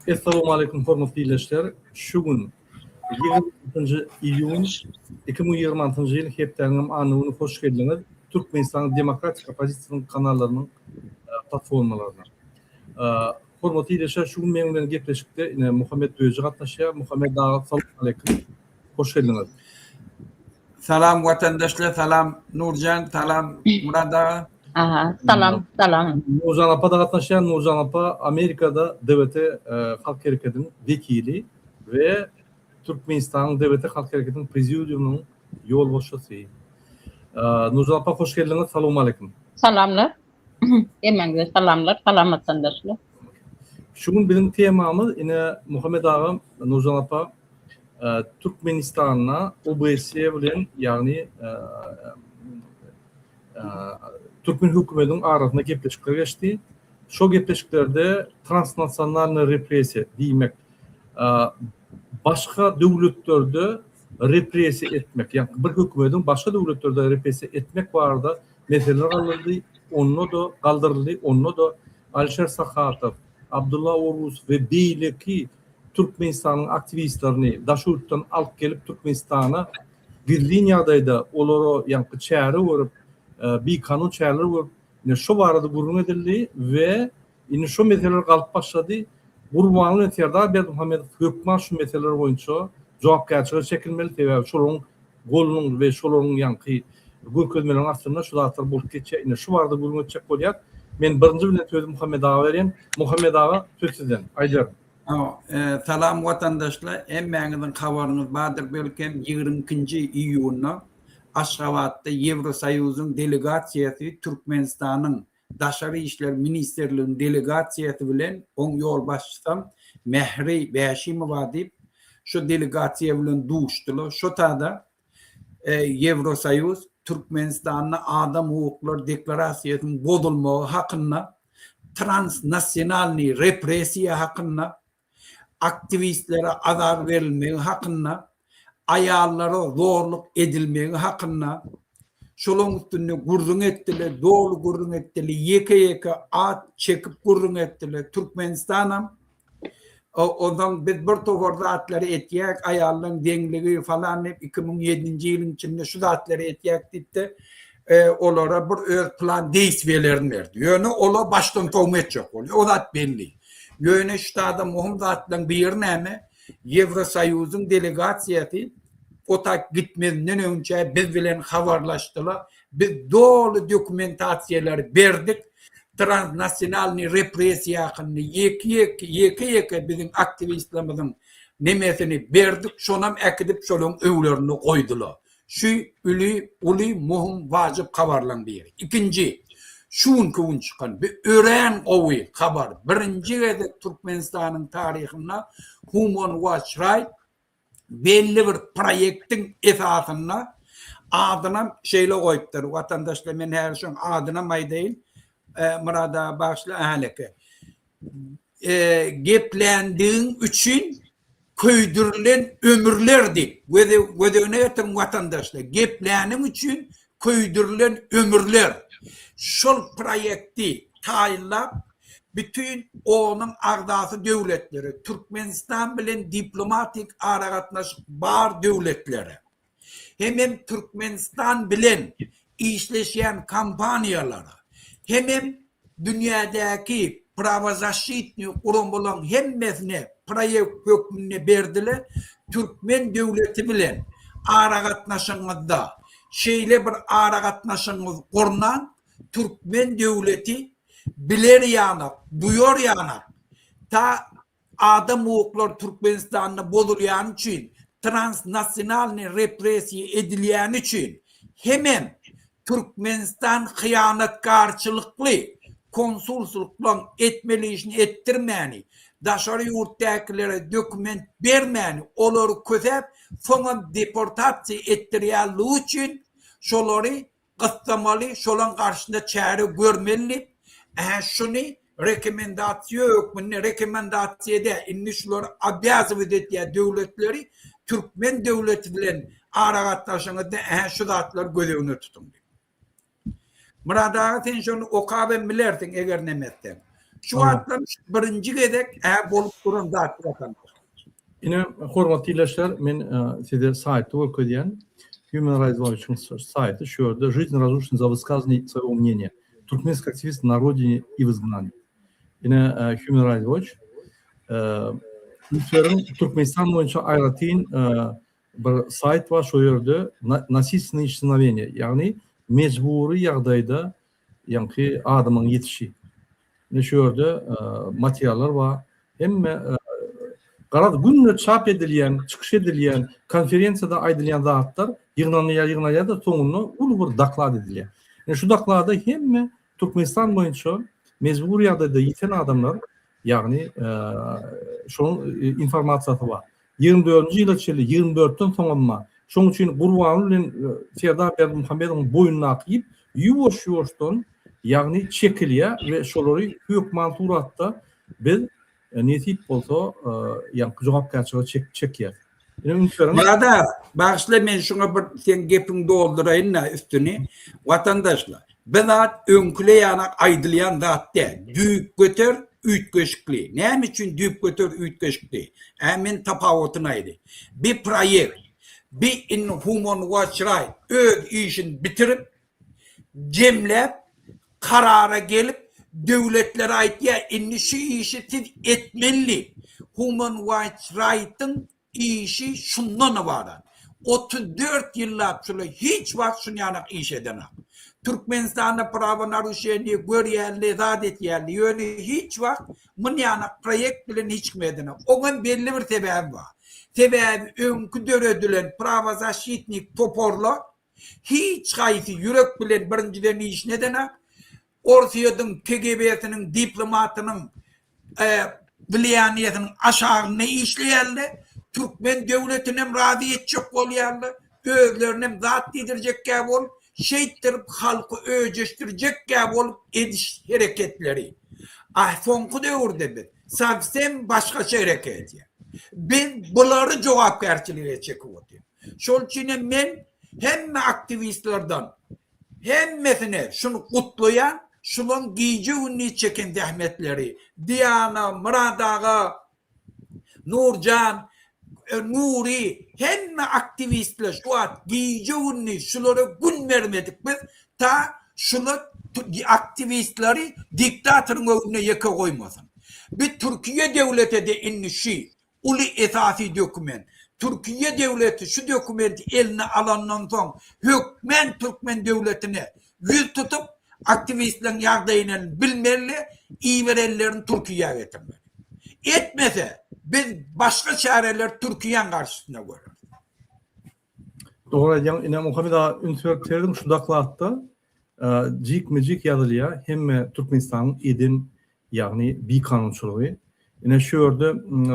Essalawmaleýkum hormatly ildeşler! Şu gün 26-njy iýun 2026-njy ýyl hepdäniňem anna güni hoş geldiňiz Türkmenistanyň demokratik oppozisiýasynyň kanallarynyň platformalaryna. Hormatly ildeşler şu gün meň bilen gepleşikde ine Muhammet Döji gatnaşýar. Muhammet aga salowmaleýkum. Hoş geldiňiz. Salam watandaşlar salam Nurjan salam Murat aga. Aha salam salam. Nurjan apa da gatnaşýar. Nurjan apa Amerikada DWT Halk Hereketiniň wekili we Türkmenistanyň DWT Halk Hereketiniň prezidiumynyň ýolbaşçysy. Nurjan apa hoş geldiňiz. Salowmaleýkim. Salamlar. Hemmäňize salamlar, salam watandaşlar. Şu gün biziň temamyz ine Muhammet agam, Nurjan apa Türkmenistanda OBSE bilen, ýagny türkmen hökümetiniň arasynda gepleşikler geçdi. Şo gepleşiklerde transnasionalnyý repressiýa diýmek, başga döwletlerde repressiýa etmek, ýagny bir hökümetiň başga döwletlerde repressiýa etmek barada meseleler galdyryldy, onda-da galdyryldy, onda-da Alişer Sahatow, Abdulla Orusow we beýleki Türkmenistanyň aktiwistlerini daş ýurtdan alyp gelip Türkmenistana gizlin ýagdaýda olara ýaňky çäre görüp, bikanun çäreler görüp, ine şo barada gürrüň edildi we indi şo meseleler galyp başlady. Gurbanguly bilen Serdar Berdimuhamedow hökman şu meseleler boýunça jogapkärçilige çekilmeli, sebäbi şolaryň golunyň we şolaryň ýaňky görkezmeleriniň astynda şu zatlar bolup geçýär. Ine şu barada gürrüň etjek bolýas. Men birinji bilen sözi Muhammet aga berýän. Muhammet aga söz sizden. Aýdyberin. Salam watandaşlar, hemmäňiziň habaryňyz bardyr belkem 22-nji iýunda Aşgabatda Ýewrosoýuzyň delegasiýasy Türkmenistanyň Daşary işler ministrliginiň delegasiýasy bilen oň ýolbaşçysam Mähri Bäşimowa diýip şo delegasiýa bilen duşdular. Şo tada Ýewrosoýuz Türkmenistanda adam hukuklary deklarasiýasynyň bozulmagy hakynda, transnasionalnyý repressiýa hakynda, aktiwistlere azar berilmegi hakynda, aýallara zorluk edilmegi hakynda şolaň üstünde gürrüň etdiler, doly gürrüň etdiler, ýeke-ýeke at çekip gürrüň etdiler. Türkmenistanam Onsoň biz bir topar zatlary etýäk, aýallaryň deňligi falan diýip 2007-nji ýylyň içinde şu zatlary etýäk diýip-de, olara bir öz plan deýstwiýelerini berdi. Ýöne olar başdan sowma etjek bolýar. O zat belli. Ýöne şu zada möhüm zatlaryň biri näme? Ýewrosoýuzyň delegasiýasy o tak gitmezinden öňçä biz bilen habarlaşdylar. Biz doly dokumentasiýalary berdik. Transnasionalnyý repressiýa hakynda ýeke-ýeke, ýeke-ýeke biziň aktiwistlerimiziň nemesini berdik, şonam äkidip şolaryň öňlerinde goýdular. Şu üli, uly, möhüm, wajyp habarlaryň biri. Ikinji, şu günki gün çykan bu örän gowy habar. Birinji gezek Türkmenistanyň taryhynda Human Watch Right belli bir proýektiň esasynda adynam şeýle goýupdyr. Watandaşlar men häzir şoň adynam aýdaýyn. Murad aga bagyşla häleke. Gepländigiň üçin köýdürilen ömürler diýip göz öňüne getiriň watandaşlar. Gepläniň üçin köýdürilen ömürler. Şol proýekti taýynlap Bütin onuň agzasy döwletlere, Türkmenistan bilen diplomatik aragatnaşyk bar döwletlere, hemem Türkmenistan bilen işleşýän kompaniýalara, hemem dünýädäki prawozaşitnyý guramalaryň hemmesine proýekt hökmünde berdiler, türkmen döwleti bilen aragatnaşygyňyzda şeýle bir aragatnaşygyňyz gurnaň, türkmen döwleti biler ýanak, duýar ýanak, ta adam hukuklary Türkmenistanda bozulýany üçin, transnasionalnyý repressiýa edilýäni üçin, hemem Türkmenistan hyýanatkarçylykly konsulsylyklaň etmeli işini etdirmäni, daşary ýurtdäkilere dokument bermäni, olary kösäp, soňam deportasiýa etdirýänligi üçin şolary gyssamaly, şolaň garşysynda çäre görmeli diýip, ä şuny rekomendasiýa hökmünde, rekomendasiýa däl, indi şulary obýazywat edýär döwletleri, türkmen döwleti bilen aragatnaşygyňyzda ä şu zatlary göz öňünde tutuň diýip. Myrat aga sen şony okap hem bilersiň eger neme etseň. Şu wagtlar birinji gezek ä bolup duran zat watandaşlar. Ine, hormatly ildeşler, men size saýty görkezýän. Human Rights Watch-yň saýty şu ýerde Жизнь разрушена за высказывание своего мнения. Туркменский активист на родине и в изгнании. Ine, Human Rights Watch Ünseriň Türkmenistan boýunça aýratyn bir saýt bar, şo ýerde насильственное исчезновение, ýagny mejbury ýagdaýda ýaňky adamyň ýetişi. Ine şu ýerde materiallar bar. Hemme garaz günde çap edilýän, çykyş edilýän, konferensiýada aýdylýan zatlar ýygnanýar, ýygnalýar-da soňunda uly bir doklad edilýär. Ine şu doklada hemme Türkmenistan boýunça mejbury ýagdaýda ýiten adamlar, ýagny şonuň informasiýasy bar. 24-nji ýyla çenli, 24-den soňam bar. Şonuň üçin Gurbanguly bilen Serdar Berdimuhamedowyň boýnundaky ýip ýuwaş-ýuwaşdan, ýagny çekilýär we şolary hökman suratda biz nesip bolsa, ýaňky jogapkärçilige çekýäris. Ine üns beriň. Myrat aga, bagyşla men şuňa bir seň gepiňi dolduraýyn-da üstüni. Watandaşlar, bu zat öňküle ýanak aýdylýan zat däl. Düýpgöter üýtgeşikli. Näme üçin düýpgöter üýtgeşikli? Ä men tapawutyny aýdaýyn. Bi proýekt, bi indi Human Watch Right öz işini bitirip, jemläp, karara gelip, döwletlere aýtýar, indi şu işi siz etmeli diýip. Human Rights Right-yň işi şundan ybarat. 34 ýyllap şular hiç wagt şun ýanak iş edenak. Türkmenistanda prawonaruşeniýe görýärler, zat etýärler, ýöne hiç wagt mun ýanak proýekt bilen hiç kim edenak. Oňam belli bir sebäbi bar. Sebäbi öňki döredilen prawozaşitnik toparlar Hiç haýsy ýürek bilen birinjiden işini edenak, Orsýetiň KGB-siniň diplomatynyň wliýaniýesiniň aşagynda işleýärler, türkmen döwletinem razy etjek bolýarlar, özlerinem zat diýdirjekkä bolup, şeýtdirip halky öjeşdirjekkä bolup ediş hereketleri. A soňky döwürde biz sowsem başgaça hereket edýäs. Biz bulary jogapkärçilige çekip otyrys. Şol üçin hem men hemme aktiwistlerden hemmesine şuny gutlaýan, şulaň gije-gündiz çeken zähmetleri, Diana, Myrat aga, Nurjan, Nury, hemme aktiwistler şu wagt gije-gündiz şulara gün bermedik biz, ta şular aktiwistleri diktatoryň öňünde ýeke goýmasyn. Bi Türkiýe döwlete-de indi şu Uly esasy dokument. Türkiýe döwleti şu dokumenti eline alandan soň hökmän türkmen döwletine ýüz tutup aktiwistleriň ýagdaýyny bilmeli, iberenlerini Türkiýä getirmeli. Etmese biz başga çäreleri Türkiýäň garşysynda göreris. Dogry aýdýaň ine Muhammet aga üns berip serediň şu dokladda jikme-jik ýazylýar hemme Türkmenistanyň eden ýagny bikanunçylygy. Ine şu ýerde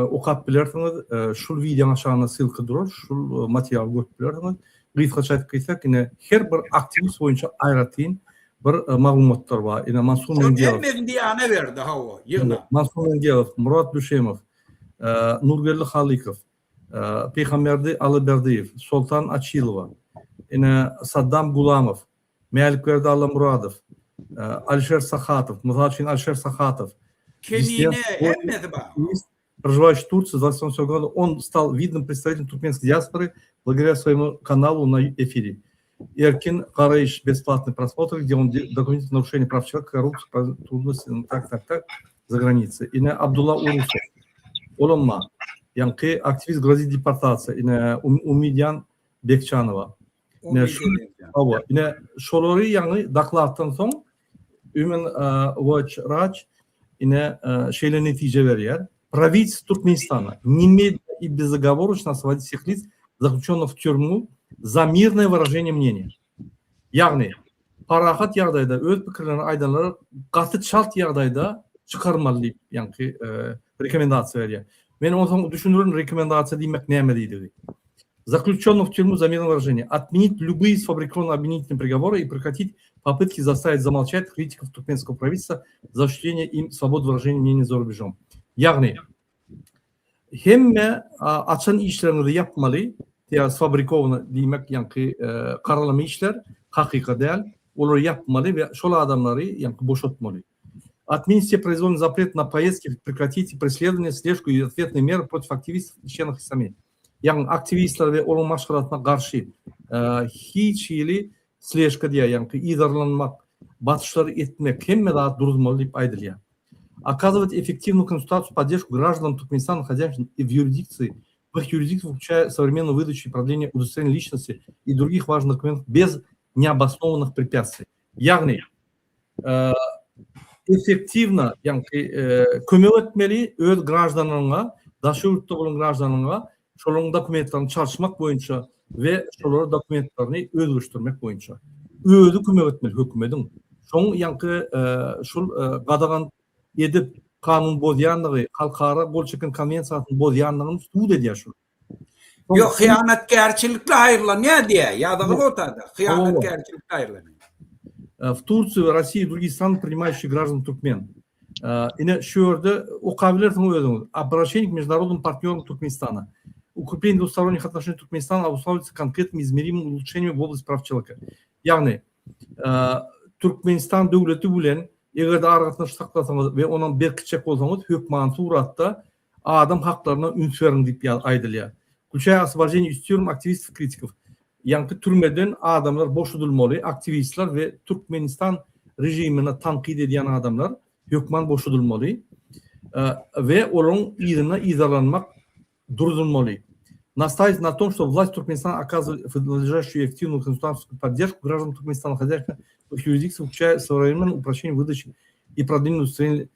okap bilersiňiz şul wideoň aşagynda ssylka durar şul materialy görüp bilersiňiz. Gysgaça aýdyp geçsek ine her bir aktiwist boýunça aýratyn bir maglumatlar bar. Ine Mansur Mengelow. Hemmesini diýana berdi hawa ýygna. Mansur Mengelow, Murat Düşemow, Nurgeldi Halykow, Pygamberdi Allaberdiýew, Soltan Açylowa, ine Saddam Gulamow, Mälikberdi Allamuradow, Alişer Sahatow, mysal üçin Alişer Sahatow, Kemine hemmesi bar. Проживающий в Турции, 28 года, он стал видным представителем туркменской диаспоры благодаря своему каналу на эфире. Erkin Garaýyş бесплатный просмотр, где он документирует нарушение прав человека, коррупцию, трудности, ну, так, так, так, за границей. Ine Abdulla Urusow, olam bar. Ýaňky aktiwist grozit deportasiýa, ine Umidýan Bekçanowa. Ine şu, hawa, ine şolary ýaňy dokladdan soň Human Watch Raj ine şeýle netije berýär. Правительство Туркменистана немедленно и безоговорочно освободить всех лиц, заключенных в тюрьму за мирное выражение мнения. Ýagny, parahat ýagdaýda öz pikirlerini aýdanlary gaty çalt ýagdaýda çykarmaly diýip, ýaňky rekomendasiýa berýär. Men onsoň düşündirin rekomendasiýa diýmek näme diýdigi. Заключенных в тюрьму за мирное выражение. Отменить любые сфабрикованные обвинительные приговоры и прекратить попытки заставить замолчать критиков туркменского правительства за осуществление им свободы выражения мнения за рубежом. Ýagny, hemme açan işleriňizi ýapmaly, ýa sfabrikowany diýmek ýaňky garalama işler hakyky däl, olary ýapmaly we şol adamlary ýaňky boşatmaly. Отменить все произвольные запреты на поездки, прекратить преследование, слежку и ответные меры против активистов и членов их семей. Ýagny aktiwistler we olaryň maşgalasyna garşy hiç hili sležka diýýär, ýagny yzarlanmak, basyşlar etmek, hemme zat duruzmaly diýip aýdylýar. Оказывать эффективную консультацию, поддержку гражданам Туркменистана, находящимся в юрисдикции, в их юрисдикции, включая современную выдачу и продление удостоверения личности и других важных документов без необоснованных препятствий. Ýagny effektiwno, ýagny kömek etmeli öz graždanyňa, daşary ýurtda bolan graždanyňa şolaryň dokumentlerini çalyşmak boýunça we şolaryň dokumentlerini özleşdirmek boýunça. Özi kömek etmeli hökümediň. Şoň ýaňky şul gadagan edip kanun bozýandygy, halkara gol çeken konwensiýasyny bozýandygyny subut edýär şul. Ýok, hyýanatkärçilikli aýrylanýar diýýär. Ýazygy otada. Hyýanatkärçilikli aýrylanýar. В Турцию, Россию и другие страны, принимающие граждан туркмен. Ine şu ýerde okap bilersiňiz özüňiz. Обращение к международным партнерам Туркменистана. Укрепление двусторонних отношений Туркменистана обуславливается конкретными измеримыми улучшениями в области прав человека. Ýagny Türkmenistan döwleti bilen eger-de aragatnaşyk saklasaňyz we onam berkitjek bolsaňyz hökmany suratda adam haklaryna üns beriň diýip aýdylýar. Включая освобождение из тюрем активистов критиков. Ýaňky türmeden adamlar boşadylmaly, aktiwistler we Türkmenistan režimini tankyt edýän adamlar hökman boşadylmaly we olaryň yzyna yzarlanmak duruzylmaly. Настаивать на том, что власть Туркменистана оказывает надлежащую и эффективную консультантскую поддержку гражданам Туркменистана, находящихся в их юрисдикции, включая своевременное упрощение выдачи и продление удостоверения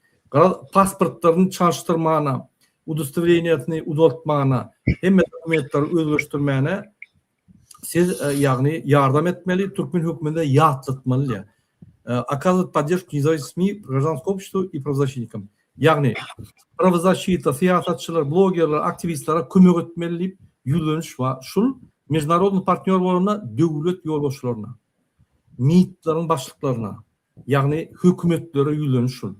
pasportlaryny çalyşdyrmana, udostowreniýasyny uzaltmana, hemme dokumentleri özleşdirmäne siz ýagny ýardam etmeli, türkmen hökümete ýatlatmaly diýýär. Оказывать поддержку независимым СМИ, гражданскому обществу и правозащитникам. Ýagny prawozащita, syýasatçylar, blogerler, aktiwistlere kömek etmeli diýip ýüzleniş bar. Şul международный partnýor bolanda döwlet ýolbaşçylaryna, MIT-leriň başlyklaryna, Ýagny hökümetlere ýüzleniş şul.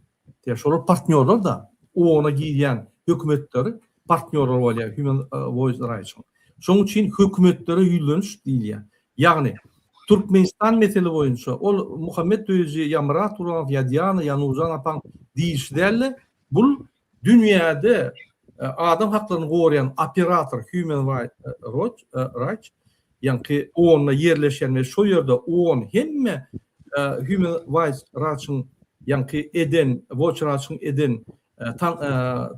Diýýär, şolar partnýorlar-da, OON-a girýän hökümetler partnýorlar bolýar Human Voice Rights-yň. Şonuň üçin hökümetlere ýüzleniş diýilýär. Ýagny Türkmenistan mesele boýunça ol Muhammet Döýüji ýa Myrat Gurbanow ýa Diana ýa Nurjan apaň diýişi däl-de, bul dünýäde adam haklaryny goraýan operator Human Rights ýaňky OON-da ýerleşen we şo ýerde OON hemme Human Rights Watch-yň ýaňky eden, Watch Rights-yň eden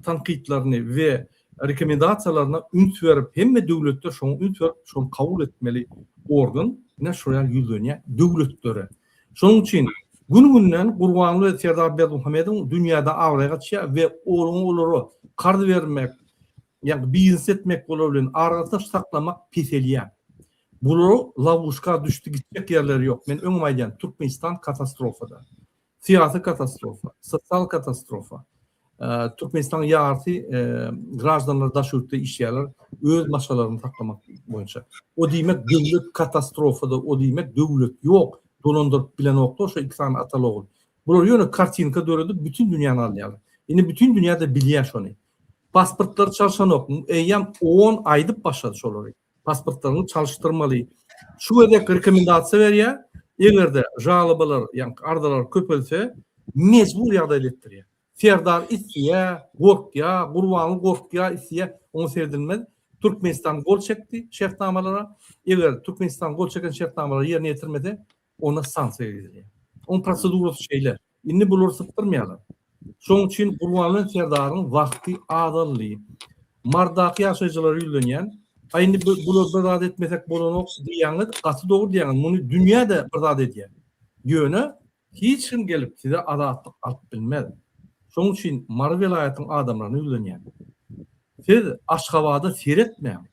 tankytlaryny we rekomendasiýalaryna üns berip, hemme döwletler şoňa üns berip, şony kabul etmeli organ, ine şol ýaly ýüzlenýär döwletlere. Şonuň üçin gün-günden Gurbanguly we Serdar Berdimuhamedowyň dünýäde abraýy gaçýar we olaryň olara karz bermek, ýagny biznes etmek olar bilen aragatnaşyk saklamak peselýär. Bular lowuşka düşdi gitjek ýerleri ýok. Men öňem aýdýan Türkmenistan katastrofada. Syýasy katastrofa, sosial katastrofa. Türkmenistanyň ýarysy graždanlar daş ýurtda işleýärler öz maşgalalaryny saklamak boýunça. O diýmek döwlet katastrofada, o diýmek döwlet ýok, dolandyryp bilenoklar şo iki sany ataly-ogul. Bular ýöne kartinka döredip bütin dünýäni alýarlar. Indi bütin dünýä-de bilýär şony. Pasportlary çalşanok. Eýýäm OON aýdyp başlady şolary. Pasportlaryňy çalyşdyrmaly. Şu gezek rekomendasiýa berýär. Eger-de žalobalar, ýagny arzalar köpelse, mejbur ýagdaýda etdirýär. Serdar isleýär, gorkýar, Gurbanguly gorkýar, isleýär, oňa seredilmez. Türkmenistan gol çekdi şertnamalara. Eger Türkmenistan gol çeken şertnamalary ýerine ýetirmese, onda sanksiýa girizilýär. Onuň prosedurasy şeýle. Indi bulary sypdyrmaýarlar. Şonuň üçin Gurbanguly Serdaryň wagty azaldy. Mardaky ýaşaýjylara ýüzlenýän, Aý indi bular bir zat etmesek bolanok diýýäňiz, gaty dogry diýýäňiz. Muny dünýä-de bir zat edýär. Ýöne hiç kim gelip size azatlyk alyp bilmez. Şonuň üçin Mary welaýatyň adamlaryna ýüzlenýän. Siz Aşgabada seretmäň.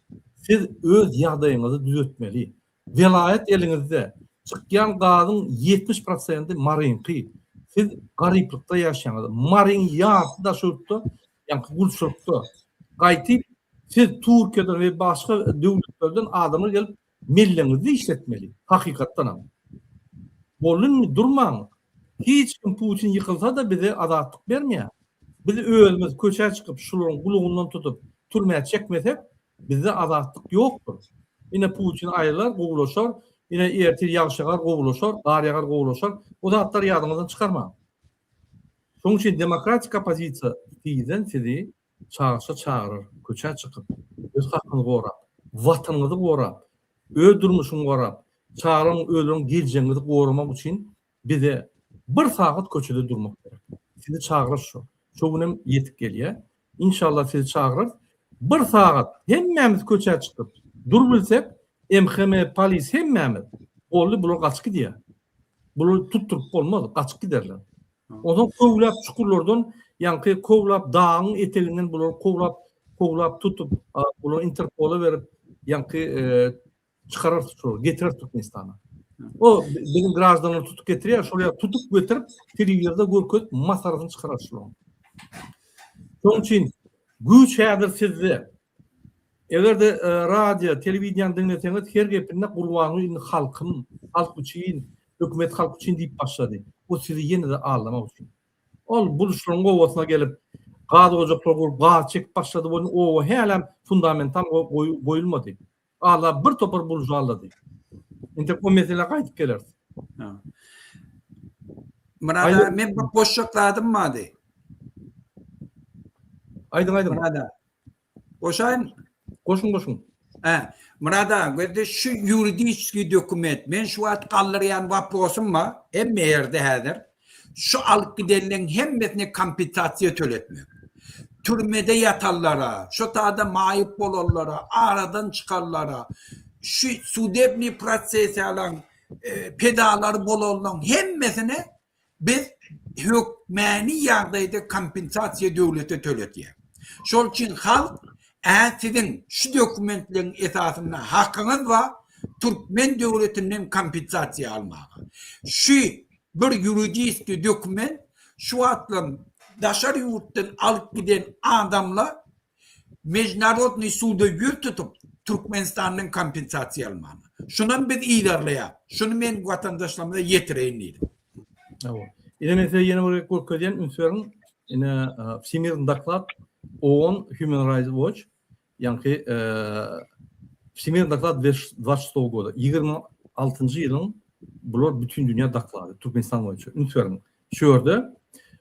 Siz öz ýagdaýyňyzy düzetmeli. Welaýat eliňizde. Çykýan gazyň 70 prosendi Maryňky. Siz garyplykda ýaşaýaňyz. Maryň ýarysy daş ýurtda, ýaňky gulçulykda. Gaýtyp siz Türkiýeden we başga döwletlerden adamlar gelip melleňizde işletmeli. Hakykatdanam. Boldy indi durmaň. Hiç kim Putin ýykylsa-da bize azatlyk bermeýär. Biz özümiz köçä çykyp şularyň gulagyndan tutup türmä çekmesek Bizde azatlyk ýokdur. Ine Putin aýrylar, gowulaşar, ine ertir ýagyş ýagar, gowulaşar, gar ýagar, gowulaşar. O zatlary ýadyňyzdan çykarmaň. Şonuň üçin demokratik oppozisiýa tizden sizi çagyşa çagyrar, köçä çykyp, öz hakyňyzy gorap, watanyňyzy gorap, öz durmuşyňy gorap, çagalaryň özleriň geljegiňizi goramak üçin bize bir sagat köçede durmak gerek. Sizi çagyrar şo. Şo günem ýetip gelýär. Inşallah sizi çagyrarys. Bir sagat hemmämiz köçä çykyp durubilsek, MHM, polis hemmämiz boldy bular gaçyp gidýär. Bulary tutduryp bolmaz, gaçyp giderler. Onsoň köwläp çukurlardan, ýaňky kowlap dagyň eteginden bulary kowlap, kowlap tutup, bulary Interpola berip, ýaňky çykararys şolary, getireris Türkmenistana. O biziň graždanlary tutup getirýär, şol ýa tutup getirip, telewizorda görkezip, masgarasyny çykararys şolaryň. Şonuň üçin güýç häzir sizde. Eger-de radio, telewideniýany diňleseňiz, her gepinde Gurbanguly indi halkym, halk üçin, hökümet halk üçin diýip başlady. Bu sizi ýene-de aldamak üçin. Ol buluşlaryň obasyna gelip, gaz ojaklary gurup, gaz çekip başlady, welin oba hälem fundamental goýulmady. Alla bir topar buluşy aldady. Entek o meselä gaýdyp geleris. Myrat aga, men bir goşjak zadym bardy. Aýdyň, aýdyň. Myrat aga. Goşaýyn? Goşuň, goşuň. Hä, Myrat aga, gözde şu ýuridiçeskiý dokument, men şu wagt galdyrýan waprosym bar, hemme ýerde häzir, şu alyp gidenleň hemmesine kompensasiýa töletmek. Türmede ýatanlara, şo tada maýyp bolanlara, aradan çykanlara, şu sudebnyý prosesiýalaň pedalary bolanlaň hemmesine Biz hökmäni ýagdaýda kompensasiýa döwlete töletýär. Şol üçin halk ä siziň şu dokumentleriň esasynda hakyňyz bar türkmen döwletinden kompensasiýa almaga. Şu bir ýuridiski dokument şu wagtlam daşary ýurtdan alyp giden adamlar Mejnarodnyý suda ýüz tutup Türkmenistandan kompensasiýa almana. Şunam biz yzarlaýas. Şuny men watandaşlarymyza ýetireýin diýdim. Hawa. Ine men size ýene bir gezek görkezýän üns beriň. Ine Wsemirny doklad OON Human Rights Watch ýaňky Wsemirny doklad 26 goda 26-njy ýylyň bular bütin dünýä doklady Türkmenistan boýunça. Üns beriň. Şu ýerde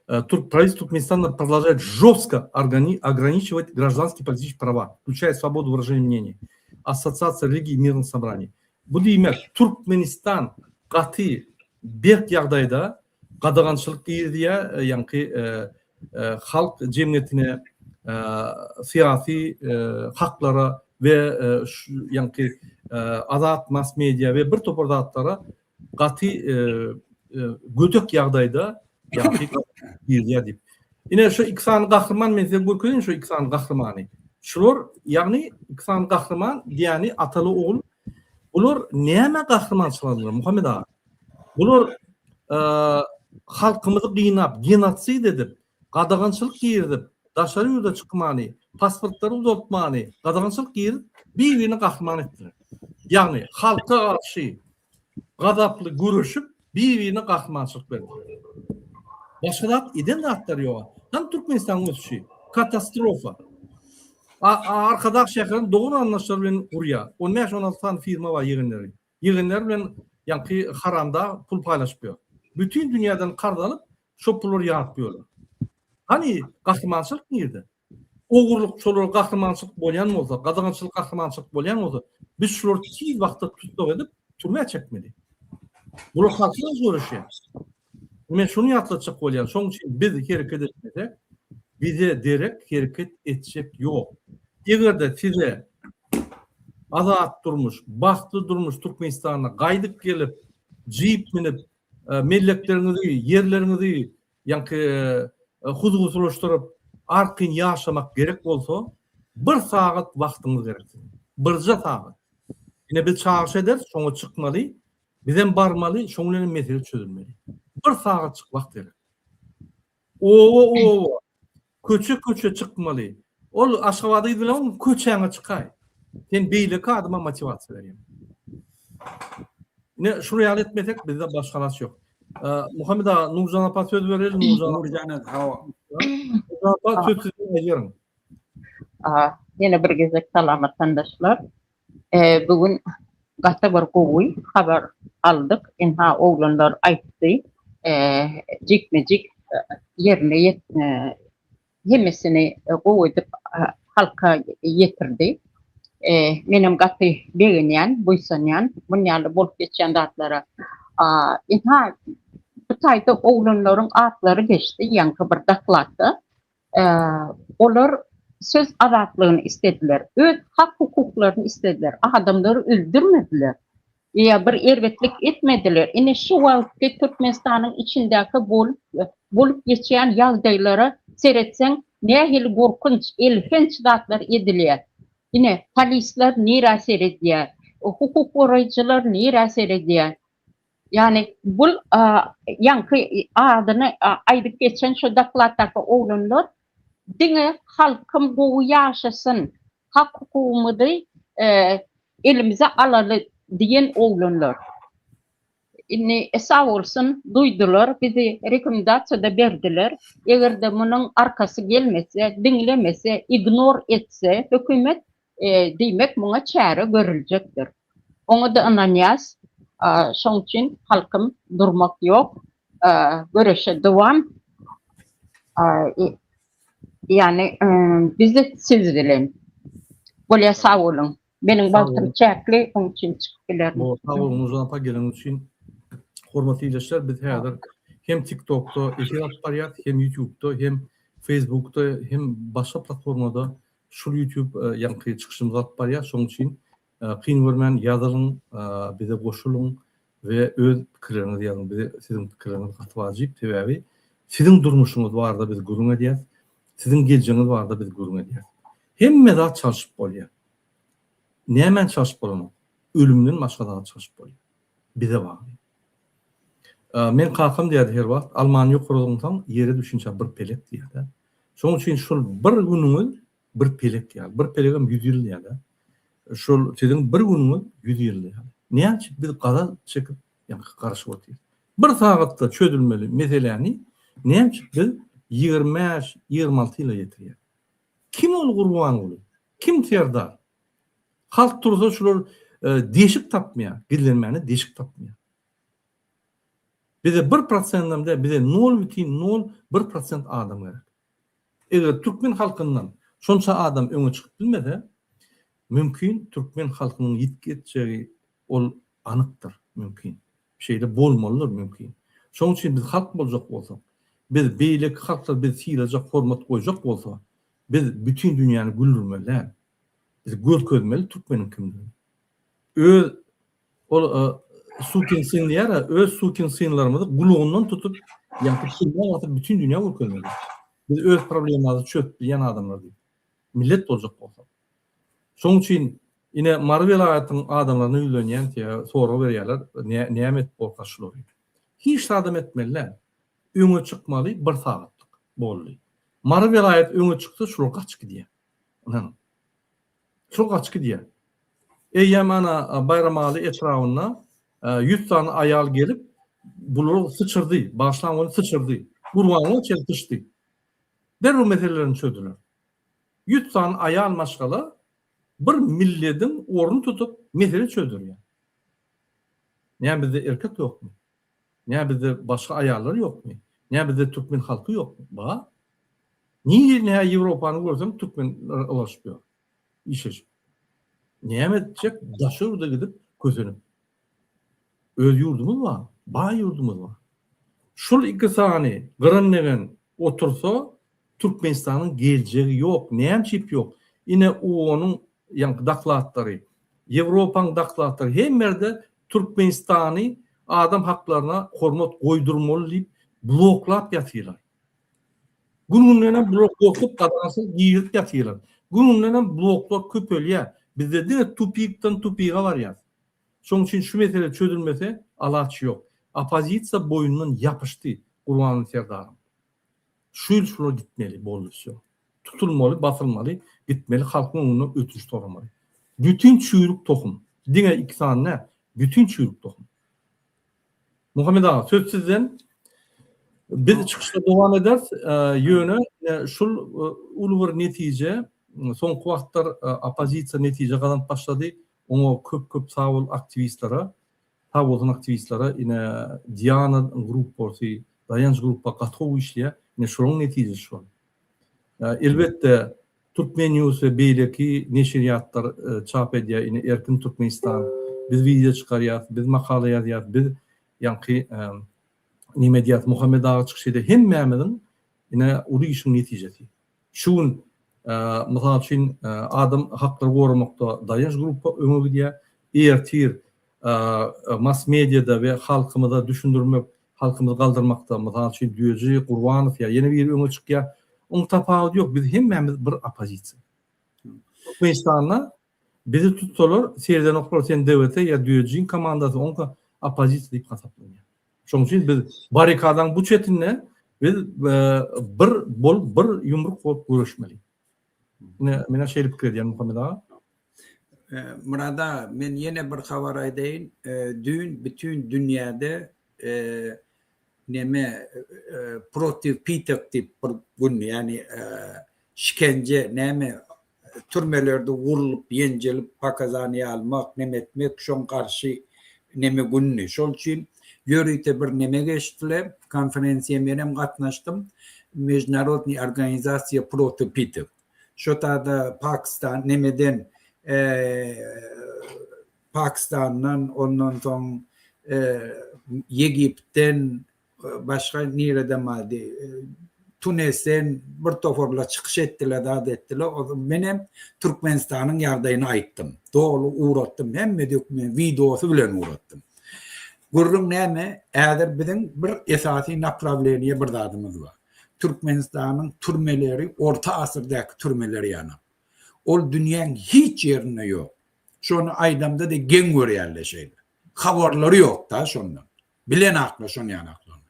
Правительство Туркменистана продолжает жестко ограничивать гражданские политические права, включая свободу выражения мнений, ассоциация религий и мирных собраний. Bu diýmek, Türkmenistan gaty berk ýagdaýda gadagançylyk girizýär, ýaňky halk jemgyýetine, syýasy haklara we ýaňky azat mass media we bir topar zatlara gaty gödek ýagdaýda ýagty girýär diýip. Ine şu iki sany gahryman men size görkezeýin şu iki sany gahrymany. Şular ýagny iki sany gahryman diýýäni ataly ogul. Bular näme gahrymançylyk Muhammet aga? Bular halkymyzy gynap, genosid edip, gadagançylyk girizip, daşary ýurda çykmany, pasportlary uzaltmany, gadagançylyk girizip, bir-birini gahryman etdiler. Ýagny halka garşy gazaply göreşip, bir-birine gahrymançylyk berdiler. Başga zat eden zatlary ýok. Hany Türkmenistanyň ösüşi? Katastrofa. Arkadag şäherini dogan-garyndaşlary bilen gurýar. On bäş-on alty sany firma bar ýegenleri. Ýegenleri bilen ýaňky haramdag pul paýlaşyp ýör. Bütin dünýäden karz alyp, şo pullary ýaryp ýörler. Hany gahrymançylyk nirde? Ogurlyk şolara gahrymançylyk bolýan bolsa, gadagançylyk gahrymançylyk bolýan bolsa, biz şulary tiz wagtda tussag edip, türmä çekmeli. Bular halka garşy göreşýär. Men şuny ýatlatjak bolýan, şonuň üçin biz hereket etmesek, bize derek hereket etjek ýok. Eger-de size azat durmuş, bagtly durmuş Türkmenistanda gaýdyp gelip, jip minip, mellekleriňizi, ýerleriňizi ýaňky huzusylaşdyryp, arkaýyn ýaşamak gerek bolsa, bir sagat wagtyňyz gerek siziň. Birje sagat. Ine biz çagyryş ederis, şoňa çykmaly, bizem barmaly, şoň bilen hem mesele çözülmeli. Bir sagatjyk wagt gerek. Oba-oba, köçe-köçe çykmaly. Ol Aşgabada gidilen köçäňe çykaý. Sen beýleki adama motiwasiýa berýäň. Ine şuny ýaly etmesek bizde başga alaç ýok. Muhammet aga Nurjan apa söz bereli Nurjan. Nurjan hawa. Nurjan apa söz sizde aýdyň. Aha, ýene bir gezek salam watandaşlar. Bu gün gaty bir gowy habar aldyk. Ynha oglanlar aýtdy. Jikme-jik. ýerine ýet hemmesini gowy edip halka ýetirdi. Menem gaty begenýän, buýsanýan muny ýaly bolup geçýän zatlara. Ynha, bu taýda oglanlaryň atlary geçdi ýaňky bir dokladda. Olar söz azatlygyny islediler, öz hak-hukuklaryny islediler, adamlary öldürmediler. Ýa bir erbetlik etmediler. Ine şu wagtky Türkmenistanyň içindäki bolup bolup geçýän ýagdaýlara seretseň nähili gorkunç, elhenç zatlar edilýär. Ine polisler nirä seredýär, hukuk goraýjylar nirä seredýär. Ýagny bul ýaňky adyny aýdyp geçen şu dokladdaky oglanlar diňe halkym gowy ýaşasyn, hak-hukugymyzy elimize alaly diýen oglanlar. Indi sag bolsun, duýdular, bizi rekomendasiýa-da berdiler. Eger-de munuň arkasy gelmese, diňlemese, ignor etse hökümet, diýmek muňa çäre görüljekdir. Oňa-da ynanýas. Şoň üçin halkym durmak ýok, göreşe dowam. Ýagny bizde siz bilen. Bolýa sag boluň. Meniň wagtym çäkli, oň üçin çykyp bilerin. Sag boluň Nurjan apa geleniňiz üçin. Hormatly ildeşler biz häzir hem TikTokda efir alyp barýas, hem YouTube'da, hem Facebookda, hem başga platformada şul YouTube ýaňky çykyşymyzy alyp barýas. Şoň üçin kyn görmän ýazylyň, bize goşulyň we öz pikirleriňizi ýazyň. Bize siziň pikirleriňiz gaty wajyp, sebäbi siziň durmuşyňyz barada biz gürrüň edýäs, siziň geljegiňiz barada biz gürrüň edýäs. Hemme zat çalşyp bolýar. Nämäni çalşyp bolanok? Ölümden başga zady çalşyp bolýar. Bize bagly. Men kakam diýerdi her wagt, almany ýokary zyňsaň, ýere düşünçä bir pelek diýerdi. Şonuň üçin şol bir günüňiz bir pelek ýaly. Bir pelegem 100 ýyl ýaly. Şol siziň bir günüňiz 100 ýyl ýaly. Näme üçin biz gaza çekip, ýa garaşyp otyrys? Bir sagatda çözülmeli meseläni näme üçin biz 25, 26 ýyla ýetirýäris? Kim ol Gurbanguly? Kim Serdar? Halk tursa şular deşik tapmaýar, gizlenmäne deşik tapmaýar. Bize bir prosendem däl, bize nol bütin nol bir prosent adam gerek. Eger türkmen halkyndan şonça adam öňe çykyp bilmese, mümkin türkmen halkynyň ýitgi etjegi ol anykdyr, mümkin. Şeýle bolmalydyr, mümkin. Şonuň üçin biz halk boljak bolsak, biz beýleki halklar bizi sylajak, hormat goýjak bolsa, biz bütin dünýäni güldürmeli däl. Biz görkezmeli türkmeniň kimdigini. Öz Ol sukin syn diýýär, öz sukin synlarymyzy gulagyndan tutup, ýa-da şundan atyp bütin dünýä görkezmeli. Biz öz problemamyzy çözüp bilýän adamlar diýip. Millet boljak bolsak. Şonuň üçin ine Mary welaýatynyň adamlaryna ýüzlenýän, sorag berýärler, näme edip bolka şulary. Hiç zadam etmeli däl. Öňe çykmaly bir sagatlyk. Boldy. Mary welaýaty öňe çyksa şular gaçyp gidýär. Ynanyň. Şol gaçyp gidýär. Eýýäm ana Baýramaly etrabynda 100 sany aýal gelip, bulary syçyrdy, bagyşlaň ony syçyrdy. Gurbanguly çenli syçdy. Derrew meselelerini çözdüler. 100 sany aýal maşgala bir millediň ornuny tutup mesele çözdürýär. Näme bizde erkek ýokmy? Nä bizde başga aýallar ýokmy? Nä bizde türkmen halky ýokmy? Bar. Nirede hä Ýewropany görseň türkmenler ylaşyp ýör. Işleşip. Näme etjek daşary ýurda gidip kösenip. Öz ýurdumyz bar. Baý ýurdumyz bar. Şul iki sany gyran degen otursa Türkmenistanyň geljegi ýok. Näme üçip ýok? Ine OON-yň ýaňky dokladlary, Ýewropaň dokladlary hemme ýerde Türkmenistany adam haklaryna hormat goýdurmaly diýip bloklap ýatyrlar. Gün-gündenem blok gorkup gadagançylyk girizip ýatyrlar. Gün-gündenem bloklar köpelýär. Bizde diňe tupikden tupige barýas. Şonuň üçin şu mesele çözülmese alaç ýok. Oppozisiýa boýundan ýapyşdy Gurbanguly Serdaryň. Şu ýyl şular gitmeli boldy wsýo. Tutulmaly, basylmaly, gitmeli, halkyň öňünde ötünç soramaly. Bütin çüýrük tohum. Diňe iki sany däl, bütin çüýrük tohum. Muhammet aga, söz sizden. Biz çykyşda dowam ederis. Ýöne şul uly bir netije, soňky wagtlar oppozisiýa netije gazanyp başlady. Oňa köp-köp sag bol aktiwistlere. Sag bolsun aktiwistlere. Ine Diana gruppasy, Daýanç gruppa gaty gowy işleýär. Ine şolaň netijesi şol. Elbetde Turkmen News we beýleki neşirýatlar çap edýär, ine Erkin Türkmenistan, biz wideo çykarýas, biz makala ýazýas, biz ýaňky neme edýäs, Muhammet aga çykyş edýär. Hemmämiziň ine uly işiň netijesi. Şu gün mysal üçin adam haklary goramakda Daýanç gruppa öňe gidýär. Ertir mass mediada we halkymyza düşündirmek, halkymyzy galdyrmakda mysal üçin Düýeji Gurbanow ýa ýene biri öňe çykýar. Oň tapawudy ýok, biz hemmämiz bir oppozisiýa. Türkmenistanda bizi tutsalar, seredenoklar sen DWT ýa Düýejiň komandasy oňka oppozisiýa diýip hasaplanýar. Şonuň üçin biz barrikadaň bu çetinde biz bir bolup, bir ýumruk bolup göreşmeli. Ine, men şeýle pikir edýän Muhammet aga. Myrat aga, men ýene bir habar aýdaýyn. Düýn bütin dünýäde neme protiv pitek diýip bir gün, ýagny şikenje näme türmelerde urlup, ýenjilip, pokazaniýa almak, neme etmek, şoň garşy neme gündi. Şol üçin ýörite bir neme geçdiler, konferensiýa menem gatnaşdym. Mežnarodnyý organizasiýa protiv pitek. Şo tada Pakistan nemeden Pakistandan ondan soň Ýegiptden başga nireden bardy Tunesden bir toparlar çykyş etdiler zat etdiler. Menem Türkmenistanyň ýagdaýyny aýtdym. Doly ugratdym. Hemme dokument wideosy bilen ugratdym. Gürrüň näme? Häzir biziň bir esasy naprawleniýe bir zadymyz bar. Türkmenistanyň türmeleri orta asyrdaky türmeler ýanak. Ol dünýäň hiç ýerinde ýok. Şony aýdamda-da geň görýärler şeýle. Habarlary ýok-da şondan. Bilenaklar şony ýanaklaryny.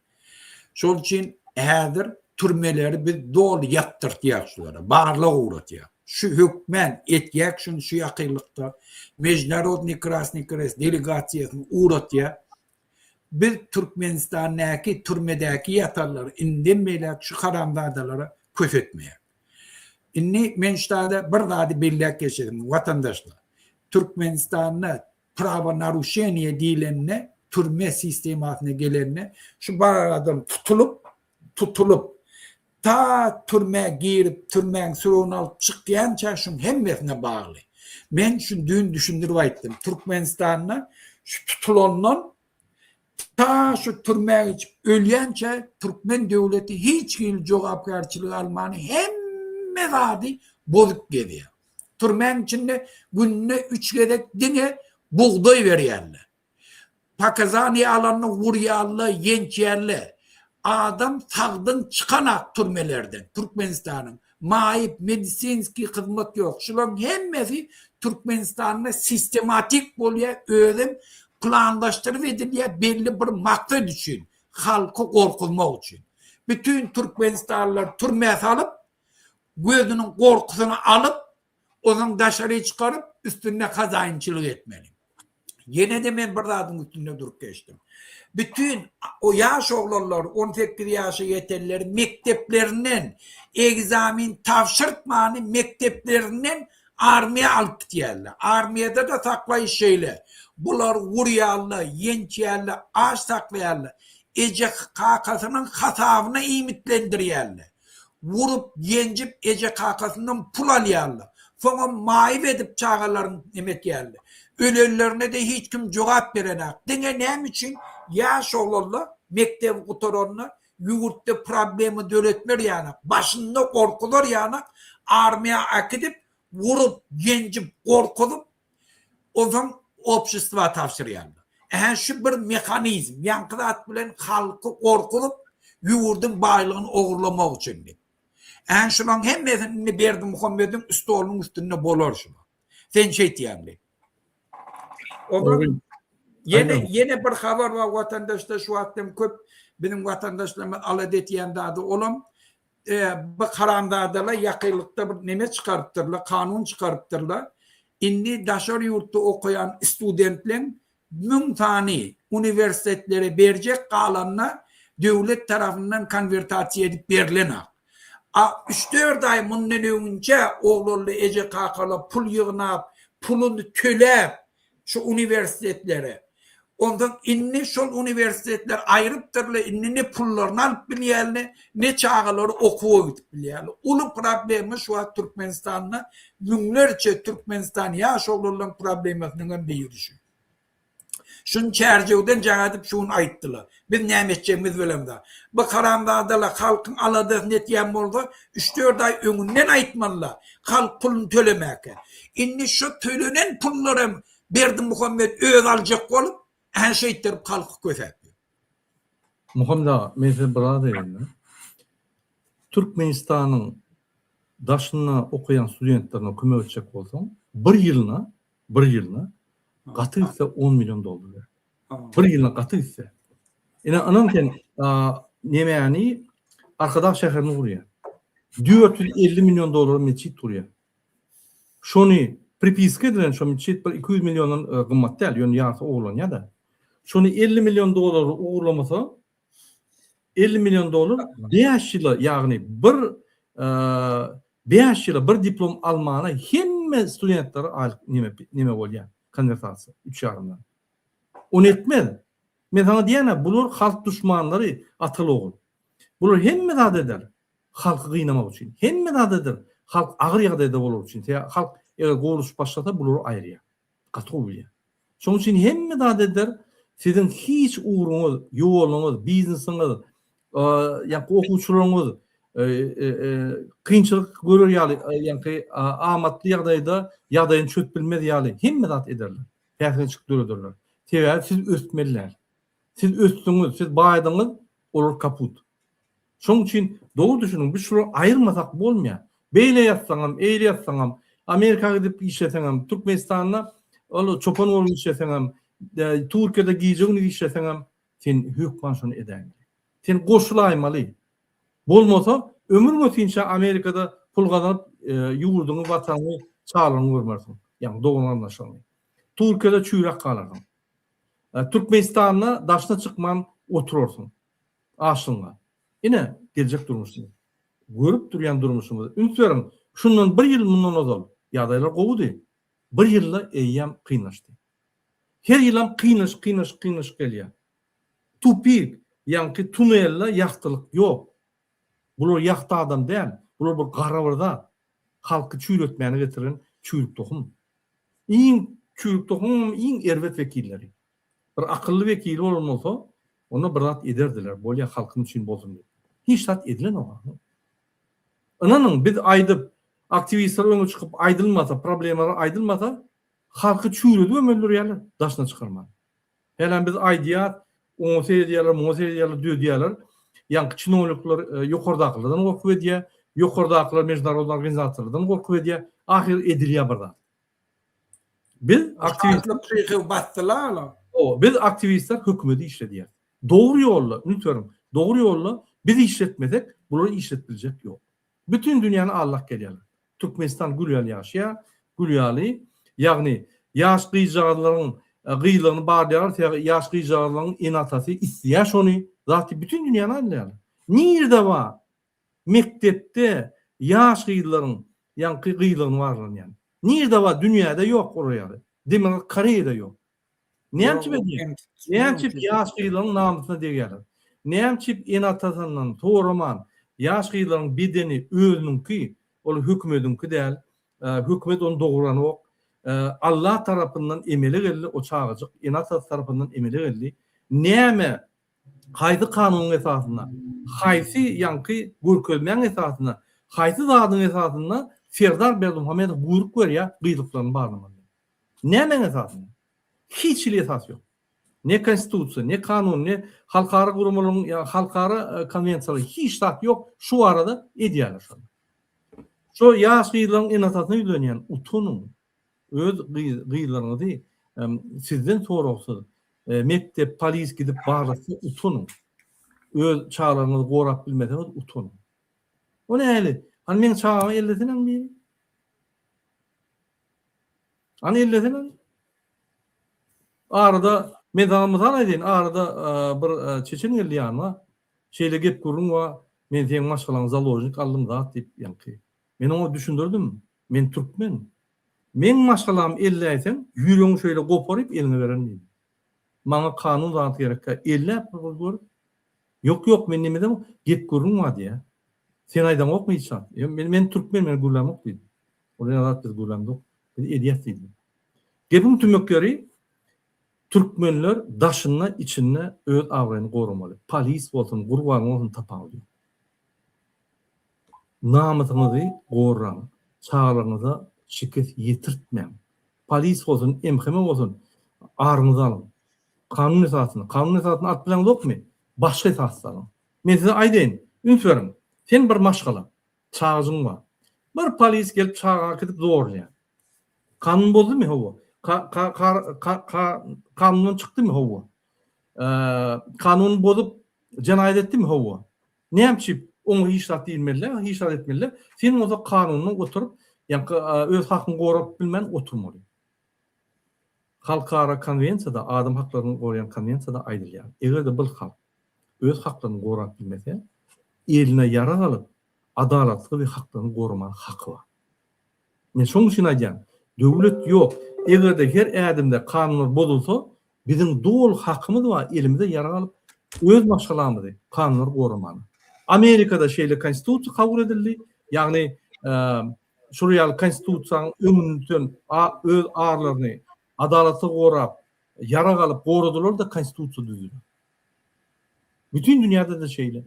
Şol üçin häzir türmeleri biz doly ýapdyrtýarys şulara. Barlag ugratýarys. Şu hökmän etýäk şuny şu ýakynlykda. Mežnarodnyý Krasnyý Krest delegasiýasyny ugratýar. Biz Türkmenistandäki türmedäki ýatanlary indem beýläk şu haramzadalara kösetmeýäk. Indi men şu taýda bir zady belläp geçesim, watandaşlar. Türkmenistanda prawonaruşeniýe diýlende, türme sistemasyna gelende şu bar adam tutulyp, tutulyp, ta türmä girip, türmäň sürügini alyp çykýança şuň hemmesine bagly. Men şuny düýn düşündirip aýtdym. Türkmenistanda şu tutulandan ta şu türmä geçip ölýänçä türkmen döwleti hiç hili jogapkärçilik alman hemme zady bozup gezýär. Türmäň içinde günde üç gezek diňe bugdaý berýärler. Pokazaniýa alanda urýarlar, ýençýärler. Adam sagdyn çykanak türmelerden, Türkmenistanyň. Maýyp, medisinskiý hyzmat ýok. Şularyň hemmesi Türkmenistanda sistematik bolýar, özem planlaşdyryp edilýär belli bir maksat üçin, halky gorkuzmak üçin. Bütin türkmenistanlylary türmä salyp, gözüniň gorkusyny alyp, Onsoň daşary çykaryp, üstünde hazaýynçylyk etmeli. Ýene-de men bir zadyň üstünde durup geçdim. Bütin o ýaş oglanlar, 18 ýaşa ýetenleri mekdeplerinden ekzamin tabşyrtmany mekdeplerinden armiýa alyp gitýärler. Armiýada-da saklaýyş şeýle. Bular urýarlar, ýençýärler, aç saklaýarlar. Eje-kakasynyň hasabyna iýmitlendirýärler. Urup, ýenjip eje-kakasyndan pul alýarlar. Soňam maýyp edip çagalaryny neme etýärler. Ölenlerine-de hiç kim jogap berenak. Diňe näme üçin ýaş oglanlar mekdebi gutaranda ýurtda problema döretmer ýanak, başynda gorkuzar ýanak armiýa äkidip, urup, ýenjip, gorkuzyp Onsoň obşestwa tabşyrýarlar. Ähä şu bir mehanizm, ýaňky zat bilen halky gorkuzyp, ýurduň baýlygyny ogurlamak üçin diýip. Ähä şularyň hemmesi indi Berdimuhamediň stolunyň üstünde bolar şular. Sen şeýtýäňli. Ondan ýene ýene bir habar bar watandaşlar şu wagt hem köp biziň watandaşlarymyz alada etýän zady olam Bu haramzadalar ýakynlykda bir neme çykarypdyrlar, kanun çykarypdyrlar. Indi daşary ýurtda okaýan studentleň 1000 sany uniwersitetlere berjek galanyna döwlet tarapyndan konwertasiýa edip berlenak. A üç-dört aý mundan öňünçä oglanly eje-kakalar pul ýygnap, puluny töläp şu uniwersitetlere. Onsoň indi şol uniwersitetler aýrypdyrlar, indi ne pullaryny alyp bilýärler, ne çagalary okuwa gidip bilýärler. Uly problema şu wagt Türkmenistanda müňlerçe Türkmenistan ýaş oglanlaryň problemasynyň hem biri şu. Şuny Çärjewden jaň edip şu gün aýtdylar. Biz näme etjegimizi bilemzok. Bu haramzadalar halkyň aladasyny etýän bolsa, üç-dört aý öňünden aýtmalylar, halk puluny tölemäkä. Indi şu tölenen pullaram Berdimuhamet özi aljak bolup, ä şeýtdirip halky kösäp ýör. Muhammet aga, men size bir zat aýdaýyn-da. Türkmenistanyň daşynda okaýan studentlerine kömek etjek bolsaň, bir ýylyna, bir ýylyna gaty gitse on million dollar gerek. Bir ýylyna gaty gitse. Ine, ynam sen, nemäni Arkadag şäherini gurýar. 450 million dollara metjit gurýar. Şony pripiska edilen şo metjit bir 200 milliondan gymmat däl, ýöne ýarysy ogurlanýar-da. Şony 50 million dollara ogurlamasa, 50 million dollar 5 ýyla, ýagny bir 5 ýyla bir diplom almana hemme studentlere aýlyk neme neme bolýar, konwertasiýa üç ýarymdan. Ony etmez. Men saňa diýýän-ä, bular halk duşmanlary, ataly-ogul. Bular hemme zat eder halky gynamak üçin. Hemme zat eder halk agyr ýagdaýda bolar üçin. Sebäbi halk eger gowulaşyp başlasa bulary aýyrýar. Gaty gowy bilýär. Şonuň üçin hemme zat eder, siziň hiç ugruňyz, ýoluňyz, biznesiňiz, ýaňky okuwçylaryňyz kynçylyk görer ýaly, ýaňky amatly ýagdaýda ýagdaýyny çözüp bilmez ýaly hemme zat ederler. Päsgelçilik dörederler. Sebäbi siz ösmeli däl. Siz ösdüňiz, siz baýadyňyz, olar kaput. Şonuň üçin dogry düşüniň, biz şulary aýyrmasak bolmaýar. Beýle ýatsaňam, eýle ýatsaňam, Amerika gidip işleseňem, Türkmenistanda ol çopan bolup işleseňem, Türkiýede gije-gündiz işleseňem, sen hökman şony edäýmeli. Sen goşulaýmaly. Bolmasa, ömür ötinçä Amerikada pul gazanyp, ýurduňy, watanyňy, çagalaryňy görmersiň. Ýagny dogan-garyndaşlaryňy. Türkiýede çüýräk galarsyň. Türkmenistanda daşyna çykman oturarsyň. Açlygyňa. Ine, geljek durmuşymyz. Görüp durýan durmuşymyz. Üns beriň, şundan bir ýyl mundan ozal ýagdaýlar gowudy. Bir ýylda eýýäm kynlaşdy. Her ýylam kynlaşyp, kynlaşyp, kynlaşyp gelýär. Tupik, ýaňky tunelde ýagtylyk ýok. Bular ýagty adam däl, bular bir gara bir zat. Halky çüýretmäne getiren çüýrük tohum. Iň çüýrük tohumyň iň erbet wekilleri. Bir akylly wekili bolan bolsa, onda bir zat ederdiler, bolýa halkym üçin bolsun diýip. Hiç zat edilenok ahyr. Ynanyň, biz aýdyp, aktiwistler öňe çykyp aýdylmasa, problemalar aýdylmasa, halky çüýredibem öldürýärler, daşyna çykarman. Hälem biz aýdýas, oňa seredýärler, muňa seredýärler, düzedýärler. Ýaňky çinownikler ýokardakylardan gorkup edýär, ýokardakylar mežnarodnyý organizasiýalardan gorkup edýär. Ahyry edilýär bir zat. Biz aktiwistler Şatlyk basdylar olar. Hawa, biz aktiwistler hökümeti işledýäris. Dogry ýolda, üns beriň, dogry ýolda biz işletmesek, bulary işletip biljek ýok. Bütin dünýäni aldap gelýärler. Türkmenistan gül ýaly ýaşaýar, gül ýaly. Ýagny ýaş gyzjagazlaryň gyzlygyny barlaýarlar, sebäbi ýaş gyzjagazlaryň ene-atasy isleýär şony. Zat diýip bütin dünýäni aldaýarlar. Nirde bar mekdepde ýaş gyzlaryň ýaňky gyzlygyny barlanýan? Nirde bar dünýäde ýok olar ýaly. Demirgazyk Koreýada ýok. Näme üçin edýär? Näme üçin ýaş gyzlaryň namysyna degýärler? Näme üçin ene-atasyndan soraman ýaş gyzlaryň bedeni özüniňki, ol hökümediňki däl, hökümet ony dogranok. Allah tarapyndan emele geldi, o çagajyk ene-atasy tarapyndan emele geldi. Näme haýsy kanunyň esasynda, haýsy ýaňky görkezmäň esasynda, haýsy zadyň esasynda Serdar Berdimuhamedow buýruk berýär gyzlyklaryny barlamaly. Nämäň esasynda? Hiç hili esas ýok. Ne konstitusiýa, ne kanun, ne halkara guramalaryň ýa halkara konwensiýalary hiç zat ýok şu barada edýärler şony. Şo ýaş gyzlaryň ene-atasyna ýüzlenýän, utanyň. Öz gyzlaryňyzy sizden soragsyz mekdep, polis gidip barlatsa utanyň. Öz çagalaryňyzy gorap bilmeseňiz utanyň. O nähili? Hany meň çagamy ellesenem biri. Hany ellesene. Arada men saňa mysal aýdaýyn, arada bir çeçen geldi ýanyma. Şeýle gep gürrüň bar, men seň maşgalaňy založnik aldym zat diýip ýaňky. Men oňa düşündirdim, men türkmen. Meň maşgalamy elläýseň, ýüregiňi şeýle goparyp eliňe bererin diýdim. Maňa kanun zat gerekkä. Elläp bir gyz görüp, Ýok, ýok, men nemedem gep gürrüň bar diýýär. Sen aýdaňokmy hiç zat? Ýok, men, men türkmen, men gürlämok diýdi. Ol ýa zat biz gürlämzok. Biz edýäs diýdi. Gepiň tümek ýeri, türkmenler daşynda, içinde öz abraýyny goramaly. Polis bolsun, gurban bolsun tapawudy ýok. Namysyňyzy goraň, çagalaryňyza şikes ýetirtmäň. Polis bolsun, MHM bolsun, aryňyzy alyň. Kanun esasynda. Kanun esasynda alyp bileňzokmy? Başga esasda alyň. Men size aýdaýyn, üns beriň. Sen bir maşgala, çagajygyň bar. Bir polis gelip çagaňy äkidip zorlaýar. Kanun bozdumy? Hawa. Ka, ka, ka, ka, ka, kanundan çykdymy? Hawa. Kanuny bozup jenaýat etdimi? Hawa. Näme üçin oňa hiç zat diýilmeli, hiç zat etmeli? Sen bolsa kanunda oturyp, ýaňky öz hakyňy gorap bilmän oturmaly. Halkara konwensiýada, adam haklaryny goraýan konwensiýada aýdylýar. Eger-de bir halk öz haklaryny gorap bilmese, eline ýarag alyp, adalatlygy we haklaryny goramaga haky bar. Men şonuň üçin aýdýan, döwlet ýok. Eger-de her ädimde kanunlar bozulsa, biziň doly hakymyz bar elimize ýarag alyp, öz maşgalamyzy, kanunlary goramaga. Amerikada şeýle konstitusiýa kabul edildi, ýagny şol ýaly konstitusiýanyň öňünden öz arlaryny adalatly gorap, ýarag alyp goradylar-da konstitusiýa düzdüler. Bütin dünýäde-de şeýle.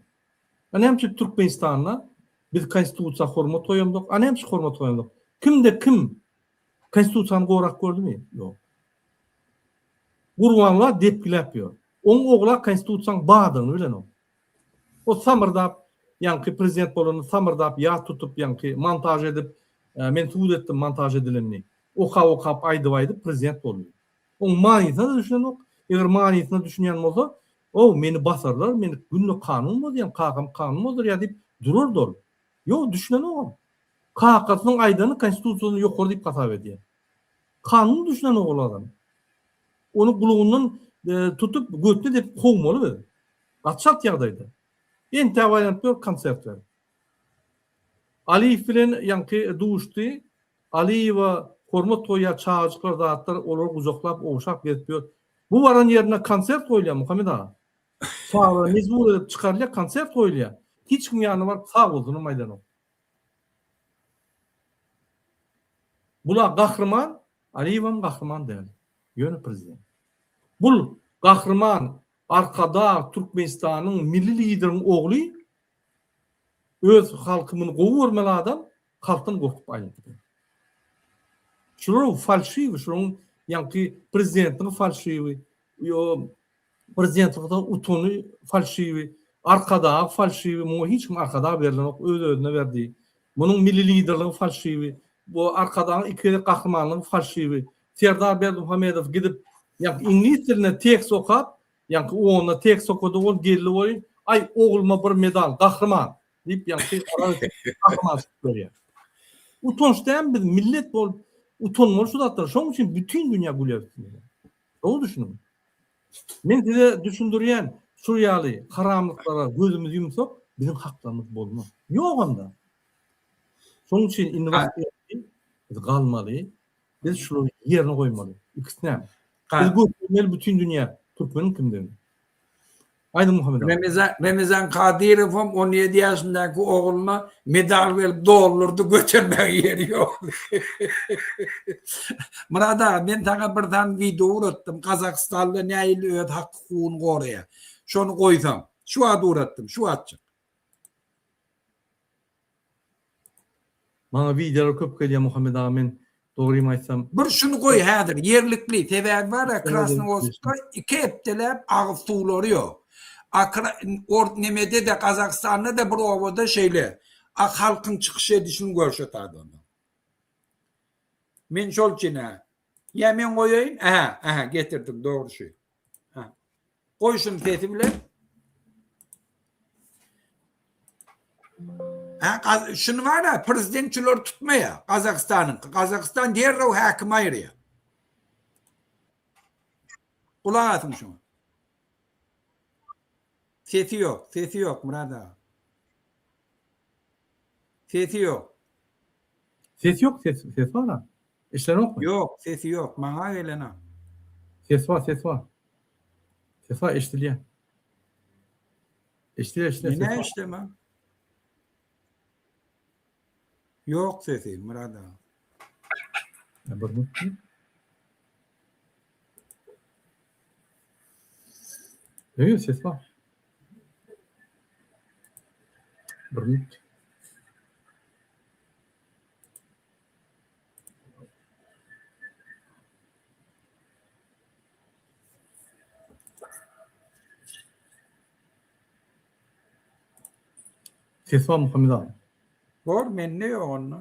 A näme üçin Türkmenistanda biz konstitusiýa hormat goýamzok? A näme üçin hormat goýamzok? Kimde kim konstitusiýany gorap gördümi? Ýok. Gurbanguly depgiläp ýör. Oň ogla konstitusiýaň bardygyny bilenok. O samyrdap, ýaňky prezident bolanda samyrdap ýat tutup ýaňky montaž edip, men subut etdim montaž edilenini. Okap-okap aýdyp-aýdyp prezident boldy. Oň manysyna-da düşünenok. Eger manysyna düşünýän bolsa, Ow, meni basarlar, men günde kanun bozýan, kakam kanun bozdurýar diýip durardy ol. Ýok, düşünenogam. Kakasynyň aýdany konstitusiýadan ýokary diýip hasap edýär. Kanuna düşünenok ol adam. Ony gulagyndan tutup, götüne depip kowmaly biz. Gaty çalt ýagdaýda. Entäp aýlanyp ýör konsert berip. Aliýew bilen ýaňky duşdy. Aliýewa hormat goýýar çagajyklar zatlar olary gujaklap ogşap gezip ýör. Bu baran ýerinde konsert goýulýar Muhammet aga. Çagalary mejbur edip çykarylýar konsert goýulýar. Hiç kim ýanyna baryp sag bolsunam aýdanok. Bula gahryman Aliýewam gahryman däl. Ýöne prezident. Bul gahryman Arkadag Türkmenistanyň milli lideriň ogly Öz halky muny gowy görmeli adam halkdan gorkup aýlanypdyr. Şular falşiwi, şularyň ýaňky prezidentligi falşiwi, ýo prezidentlikde utany falşiwi, arkadagy falşiwi, muňa hiç kim arkadag berlenok, öz-özüne berdi. Munuň milli liderligi falşiwi, bu arkadagyň iki gezek gahrymanlygy falşiwi. Serdar Berdimuhamedow gidip ýaňky iňlis dilinde tekst okap, Ýaňky onda tekst okady ol geldi boýun, Aý, ogluma bir medal, gahryman! diýip, ýaňky gahryman çykyp berýär. Utanç dälmi biz millet bolup utanmaly şu zatlara. Şonuň üçin bütin dünýä gülýär üstümize. Dogry düşüniň. Men size düşündirýän, şu ýaly haramlyklara gözümizi ýumsak, biziň haklarymyz bolmaz. Ýogam-da. Şonuň üçin indi wagt geldi, biz galmaly, biz şulary ýerine goýmaly. Ikisinem. Biz görkezmeli bütin dünýä türkmeniň kimdigini. Aýdyň Muhammet aga. Remezan, Remezan Kadyrowam 17 ýaşyndaky ogluna medal berip doldurdy, götermäge ýeri ýok. Myrat aga, men saňa bir sany wideo ugratdym, Gazagystanly nähili öz hak-hukugyny goraýar. Şony goýsaň. Şu wagt ugratdym, şu wagtjyk. Maňa wideolar köp gelýär Muhammet aga men dogrymy aýtsam. Bir şuny goý häzir ýerlikli sebäbi bar-a Krasnowodskda iki hepdeläp agyz suwlary ýok. A ort nemede-de Gazagystanda-da bir obada şeýle. A halkyň çykyş edişini görşet adamlar. Men şol üçin-ä. Ýa men goýaýyn? Ähä, ähä getirdim dogry şu. Hä. Goý şuny sesi bilen. Ha, şuny var ya, prezident şuları tutmaya Gazagystanyňky. Gazagystan derrew häkim aýyrýar. Gulak asyň şuňa. Sesi ýok, sesi ýok Myrat aga. Sesi ýok. Ses ýok, ses, ses bar ha. Eşidenokmy? Ýok, sesi ýok. Maňa gelenok. Ses bar, ses bar. Ses bar eşidilýär. Eşidilýär, eşidilýär. Nä eşidemem? Ýok sesi Myrat aga. Bir minut. Ýok, ses bar. Bir minut. Ses bar Muhammet aga. Bor mende ýok onda.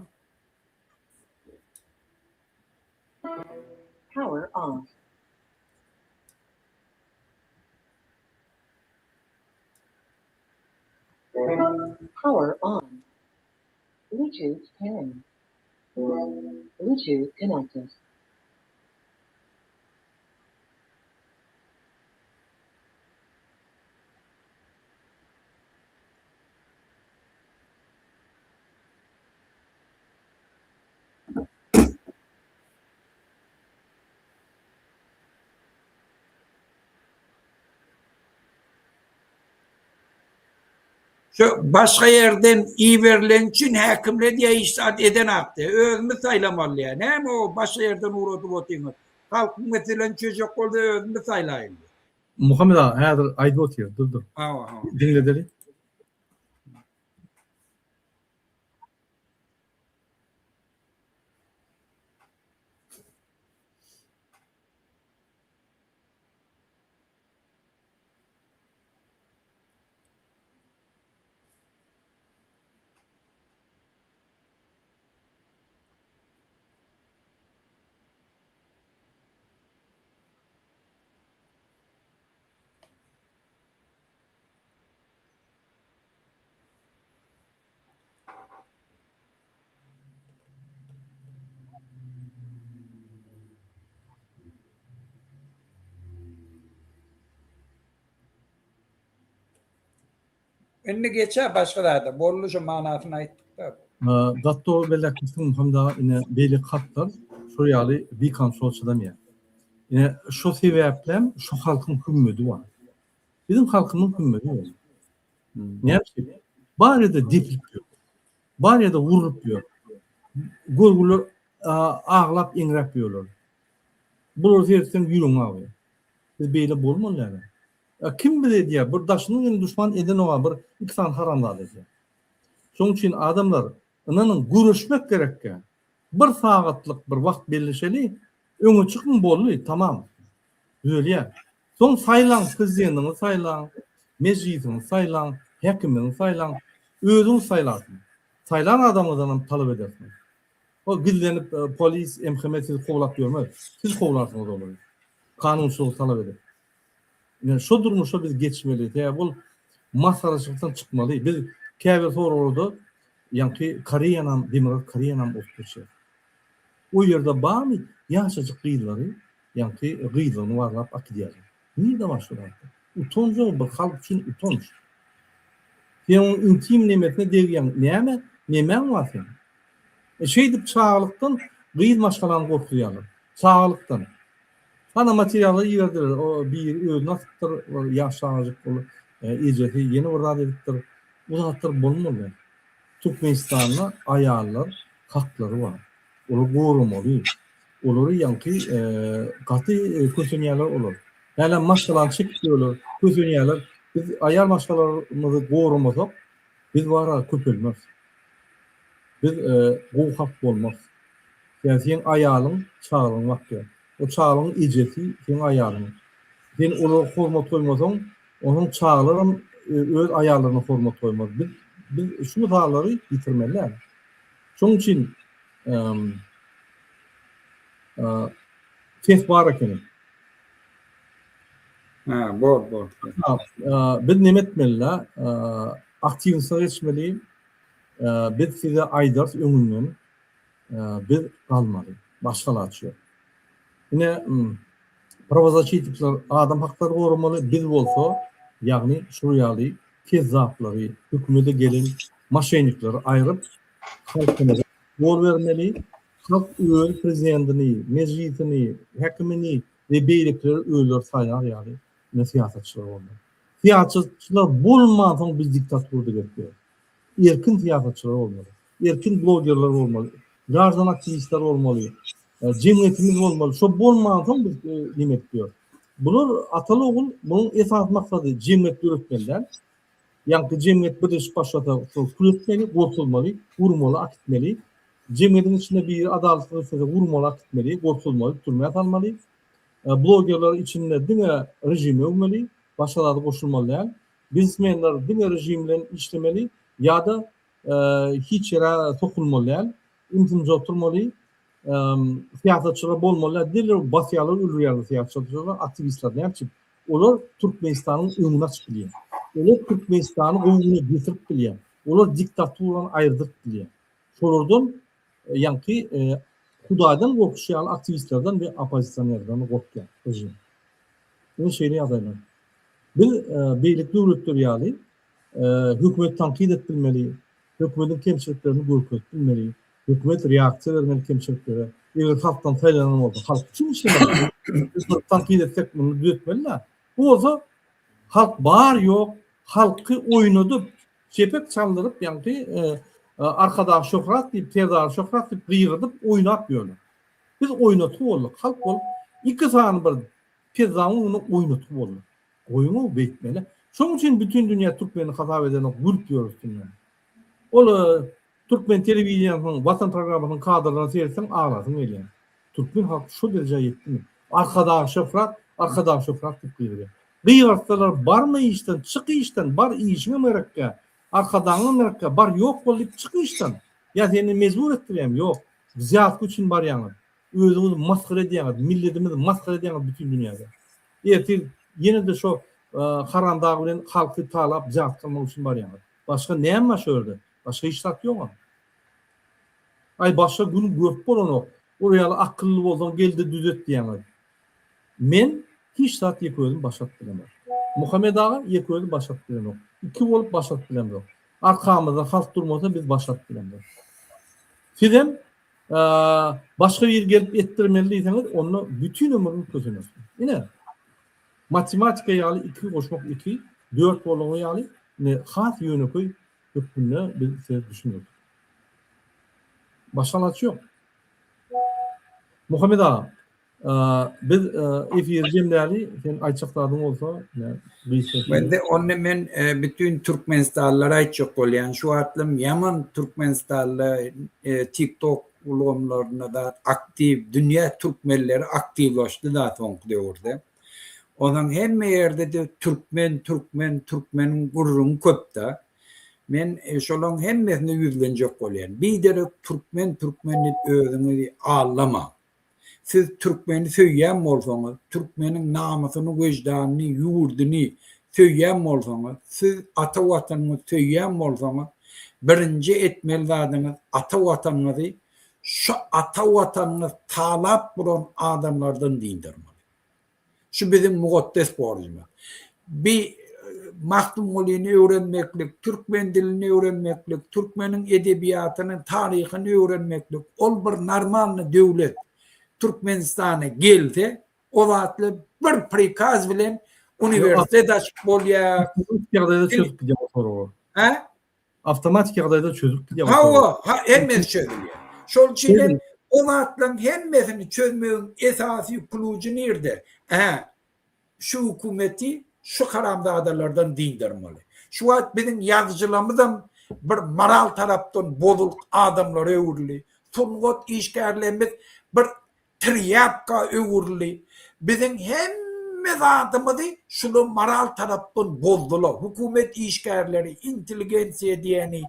Power off. Power on. Bluetooth pairing. Bluetooth connected. Şu başga ýerden iberilen üçin häkimler diýä hiç zat edenakdy. Özümiz saýlamaly diýä. Näme o başga ýerden ugradyp otyňyz. Halkyň meselelerini çözjek bolsa özümiz saýlaýyl. Muhammet aga häzir aýdyp otyr dur dur. Hawa hawa. Diňledeli. Indi geçä başga zada. Boldy şu manasyny aýtdyk-da. Gatdo belläp Muhammet aga ine beýle hatlar şol ýaly bikontrol çydamaýar. Ine şo sebäplem şo halkyň hümmedi bar. Biziň halkymyň hümmedi ýok. Näme üçin? Bar ýerde depilip ýör. Bar ýerde urlup ýör. Görgüler aglap eňräp ýörler. Bulary seretseň ýüregiň agyrýar. Biz beýle bolmaly däl. A kim bize edýär? Bir daşyndan gelen duşman edenoga bir iki sany haramzada edýär. Şonuň üçin adamlar ynanyň göreşmek gerekkä. Bir sagatlyk bir wagt belleşeli, öňe çykyň boldy, tamam. Düzelýär. Soň saýlaň prezidentiňizi saýlaň, mejlisiňizi saýlaň, häkimiňizi saýlaň, özüňiz saýlarsyňyz. Saýlan adamyňyzdanam talap edersiňiz. O gizlenip polis, MHM sizi kowlap ýörmez. Siz kowlarsyňyz olary. Kanunçylygy talap edip. Ine şo durmuşa biz geçmeli. Sebäbi ol masgaraçylykdan çykmaly. Biz käbir soraglarda ýaňky Koreýanam, Demirgazyk Koreýanam ozup geçýäris. O ýerde barmy ýaşajyk gyzlary ýaňky gyzlygyny barlap akidýärler. Nirde bar şu zatlar? Utanç ol bir halk üçin utanç. Sen onuň intim nemesine degýäň. Näme? Nemäň bar seň? E şeýdip çagalykdan gyz maşgalany gorkuzýarlar. Çagalykdan. Hana materiallar iberdiler. O biri özüni asypdyr, ol ýaş çagajyk ol ejesi ýene bir zat edipdir. Bu zatlar bolmaly. Türkmenistanda aýallar haklary bar. Olary goramaly. Olary ýaňky gaty kösenýärler olar. Hälem maşgalany çekip ýörler, kösenýärler. Biz aýal maşgalamyzy goramasak, biz bara köpelmeris. Biz gowy halk bolmarys. Sebäbi seň aýalyň çagalygyňy bakýar. O çagalygyň ejesi seň aýalyň. Sen olara hormat goýmasaň, onuň çagalaram öz aýallaryna hormat goýmaz. Biz biz şu mysallary ýitirmeli däl. Şonuň üçin ses bar ekeni. Ha, bor, bor. Biz neme etmeli-la? Aktiwnysa geçmeli. Biz size aýdarys öňünden. Biz galmaly. Başga alaç ýok. Ine, prawozaşitnikler adam haklary goramaly, biz bolsa, ýagny şul ýaly kezzaplary, hökümete gelen moşennikleri aýryp, halkymyza gol bermeli, halk öz prezidentini, mejlisini, häkimini we beýlekileri özleri saýlar ýaly. Ine syýasatçylar bolmaly. Syýasatçylar bolmansoň biz diktaturada gezip ýörüs. Erkin syýasatçylar bolmaly. Erkin blogerler bolmaly. Graždan aktiwistler bolmaly. Jemgyýetimiz bolmaly. Şo bolmansoň biz neme edip ýörüs. Bular ataly-ogul munuň esasy maksady jemgyýet döretmeli däl. Ýaňky jemgyýet birleşip başlasa şol kül etmeli, gorkuzmaly, urmaly, akitmeli. Jemgyýetiň içinde biri adalatsyzlyk etse urmaly, akitmeli, gorkuzmaly, türmä salmaly. Blogerler içinde diňe režimi öwmeli, başga zada goşulmaly däl. Biznesmenler diňe režim bilen işlemeli ýa-da hiç ýere sokulmaly däl. Ümsümje oturmaly. Syýasatçylar bolmaly däl. Derrew basýarlar, öldürýärler syýasatçylary, aktiwistleri näme üçin? Olar Türkmenistanyň öňüni açyp bilýär. Olar Türkmenistany gowy güne getirip bilýär. Olar diktaturany aýyrdyryp bilýär. Şolardan ýaňky Hudaýdan gorkuşy ýaly aktiwistlerden we oppozisionerlerden gorkýar režim. Ine şeýle ýagdaýlar. Biz beýleki döwletler ýaly hökümeti tankyt edip bilmeli, hökümetiň kemçiliklerini görkezip bilmeli, hökümet reaksiýa bermeli kemçiliklere. Eger halkdan saýlanan bolsa, halk üçin işlemeli. Biz tankyt etsek muny düzetmeli-dä. Bu bolsa halk bar ýok, halky oýnadyp, Çepek çaldyryp ýaňky Arkadag şöhrat diýip Serdar şöhrat diýip gygyrdyp oýnap ýörler. Biz oýnatgy bolduk halk bolup iki sany bir pezzawyň öňünde oýnatgy bolduk. Goýuňow beýtmeli. Şoň üçin bütin dünýä türkmeni hasap edenok gülüp ýör üstünden. Ol türkmen telewideniýasynyň Watan programmasynyň kadrlaryna seretseň aglasyň gelýär. Türkmen halky şo derejä ýetdimi? Arkadag şöhrat, Arkadag şöhrat diýip gygyrýar. Gygyrsalar barma işden, çyk işden, bar işiňem gerekgä, Arkadagyňam gerekgä, bar ýok bol diýip çyk işden. Ýa seni mejbur etdirýämi? Ýok. Wzýatka üçin barýaňyz. Özüňizi masgara edýäňiz, milletimizi masgara edýäňiz bütin dünýäde. Ertir ýene-de şo haramdag bilen halky talap wzýatka almak üçin barýaňyz. Başga näme bar şo ýerde? Başga hiç zat ýogam. Aý başga gün görüp bolanok. Ol ýaly akylly bolsaň gelde düzet diýýäňiz. Men hiç zat ýeke özüm başaryp bilemok. Muhammet aga ýeke özi başaryp bilenok. Iki bolup başaryp bilemzok. Arkamyzda halk durmasa biz başaryp bilemzok. Sizem başga biri gelip etdirmeli diýseňiz onda bütin ömrüňiz kösenersiňiz. Ine matematika ýaly iki goşmak iki dört bolany ýaly ine has ýönekeý hökmünde biz size düşündirdik. Başga alaç ýok. Muhammet aga, biz efiri jemläli, sen aýtjak zadyň bolsa, gysga. Mende onda men bütin türkmenistanlylara aýtjak bolýan. Şu wagtlam ýaman türkmenistanly TikTok ulgamlarynda da aktiw dünýä türkmenleri aktiwlaşdy da soňky döwürde. Onsoň hemme ýerde-de türkmen, türkmen, türkmeniň gürrüňi köp-de. Men şolaryň hemmesine ýüzlenjek bolýan. Biderek türkmen, türkmen diýip özüňizi aldamaň. Siz türkmeni söýýän bolsaňyz, türkmeniň namysyny, weždanyny, ýurduny söýýän bolsaňyz, siz ata Watanyňyzy söýýän bolsaňyz, birinji etmeli zadyňyz ata Watanyňyzy şu ata Watanyňyz talap duran adamlardan dyndarmaly. Şu biziň mukaddes borjumyz. Bi Magtymgulyny öwrenmeklik, türkmen dilini öwrenmeklik, türkmeniň edebiýatyny, taryhyny öwrenmeklik, ol bir normalny döwlet Türkmenistana gelse, o zatlar bir prikaz bilen uniwersitet açyp bolýar. Ýagdaýda çözüp gidýär o soragy. Hä? Awtomatik ýagdaýda çözülip gidýär. Hawa, ha, hemmesi çözülýär. Şol üçin hem o zatlaryň hemmesini çözmegiň esasy klujy nirde? Ä, şu hökümeti şu haramzadalardan dyndarmaly. Şu wagt biziň ýazyjylarymyzam bir moral tarapdan bozuk adamlara öwrüldi. Sungat işgärlerimiz bir trýapka öwrüldi. Biziň hemme zadymyzy şular moral tarapdan bozdular. Hökümet işgärleri, intelligensiýa diýeni,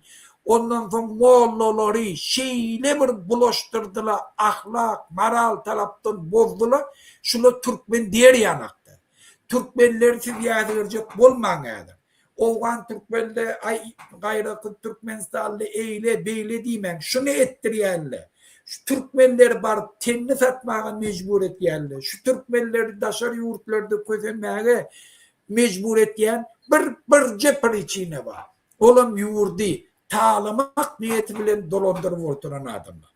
ondan soň mollalary şeýle bir bulaşdyrdylar, ahlak, moral tarapdan bozdular. Şular türkmen diýer ýanakda. Türkmenleri siz ýadygärjek bolmaň häzir. Owgan türkmenli, aý gaýraky türkmenistanly eýle, beýle diýmäň. Şuny etdirýärler. Şu türkmenleri baryp tenini satmaga mejbur etýärler. Şu türkmenleri daşary ýurtlarda kösenmäge mejbur etýän bir birje priçina bar. Olam ýurdy talamak niýeti bilen dolandyryp oturan adamlar.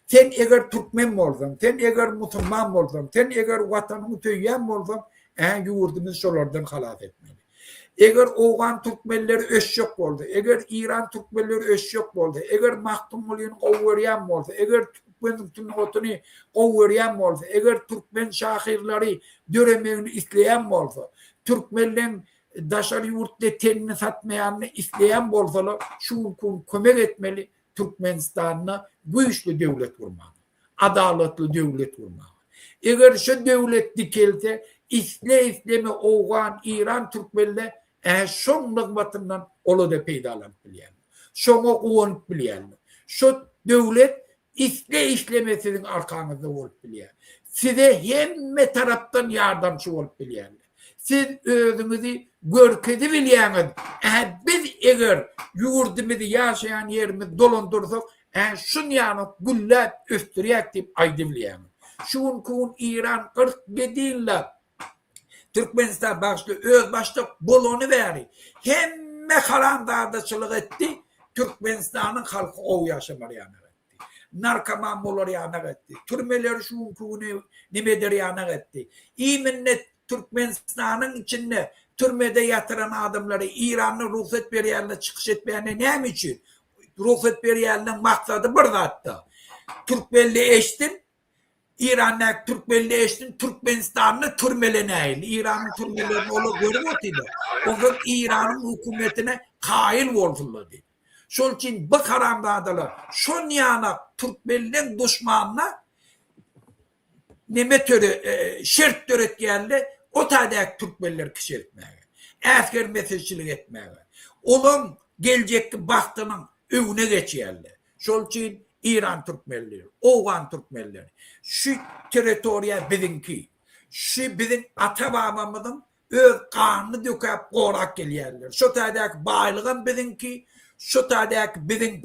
Sen eger türkmen bolsaň, sen eger musulman bolsaň, sen eger watanyňy söýýän bolsaň, Ä ýurdumyzy şolardan halas etmeli. Eger owgan türkmenleri ösjek bolsa, eger iran türkmenleri ösjek bolsa, eger Magtymgulyny gowy görýän bolsa, eger türkmen sungatyny gowy görýän bolsa, eger türkmen şahyrlary döremegini isleýän bolsa, türkmenleň daşary ýurtda tenini satmaýanyny isleýän bolsalar, şu günki gün kömek etmeli Türkmenistanda güýçli döwlet gurmaga, adalatly döwlet gurmaga. Eger şu döwlet dikelse, isle-isleme owgan, iran türkmenler ä şoň nygmatyndan ola-da peýdalanyp bilýärler. Şoňa guwanyp bilýärler. Şu döwlet isle-isleme siziň arkaňyzda bolup bilýär. Size hemme tarapdan ýardamçy bolup bilýärler. Siz özüňizi görkezibilýäňiz, ä biz eger ýurdumyzy, ýaşaýan ýerimizi dolandyrsak, ä şunýaly gülläp ösdürýäk diýip aýdybilýäňiz. Şu günki gün Eýran 47 ýyllap Türkmenistan bagyşly özbaşdak bolany bäri hemme haramzadaçylyk etdi, Türkmenistanyň halky gowy ýaşamar ýanak etdi. Narkoman bolar ýanak etdi. Türmeleri şu günki güni neme eder ýanak etdi. Iminnet Türkmenistanyň içinde türmede ýatyran adamlary Eýranda rugsat berýänler çykyş etmeýänler näme üçin? Rugsat berýänleň maksady bir zatda. Türkmenli eşitsin, Eýrandaky türkmenli eşitsin, Türkmenistanda türmelenäýeli. Eýranyň türmelerini olar görüp otyrlar. Onsoň Eýranyň hökümetine kaýyl bolsunlar diýip. Şol üçin bu haramzadalar şonýanak türkmenleň duşmanyna neme töre şert döretýände o taýdaky türkmenleri kiçeltmäge, äsgermesizçilik etmäge, olaň geljekki bagtynyň öňüne geçýärler. Şol üçin Eýran türkmenleri, Owgan türkmenleri şu territoriýa biziňki. Şu biziň ata-babamyzyň öz ganyny dökäp gorap gelýärler. Şo taýdaky baýlygam biziňki, şo taýdaky biziň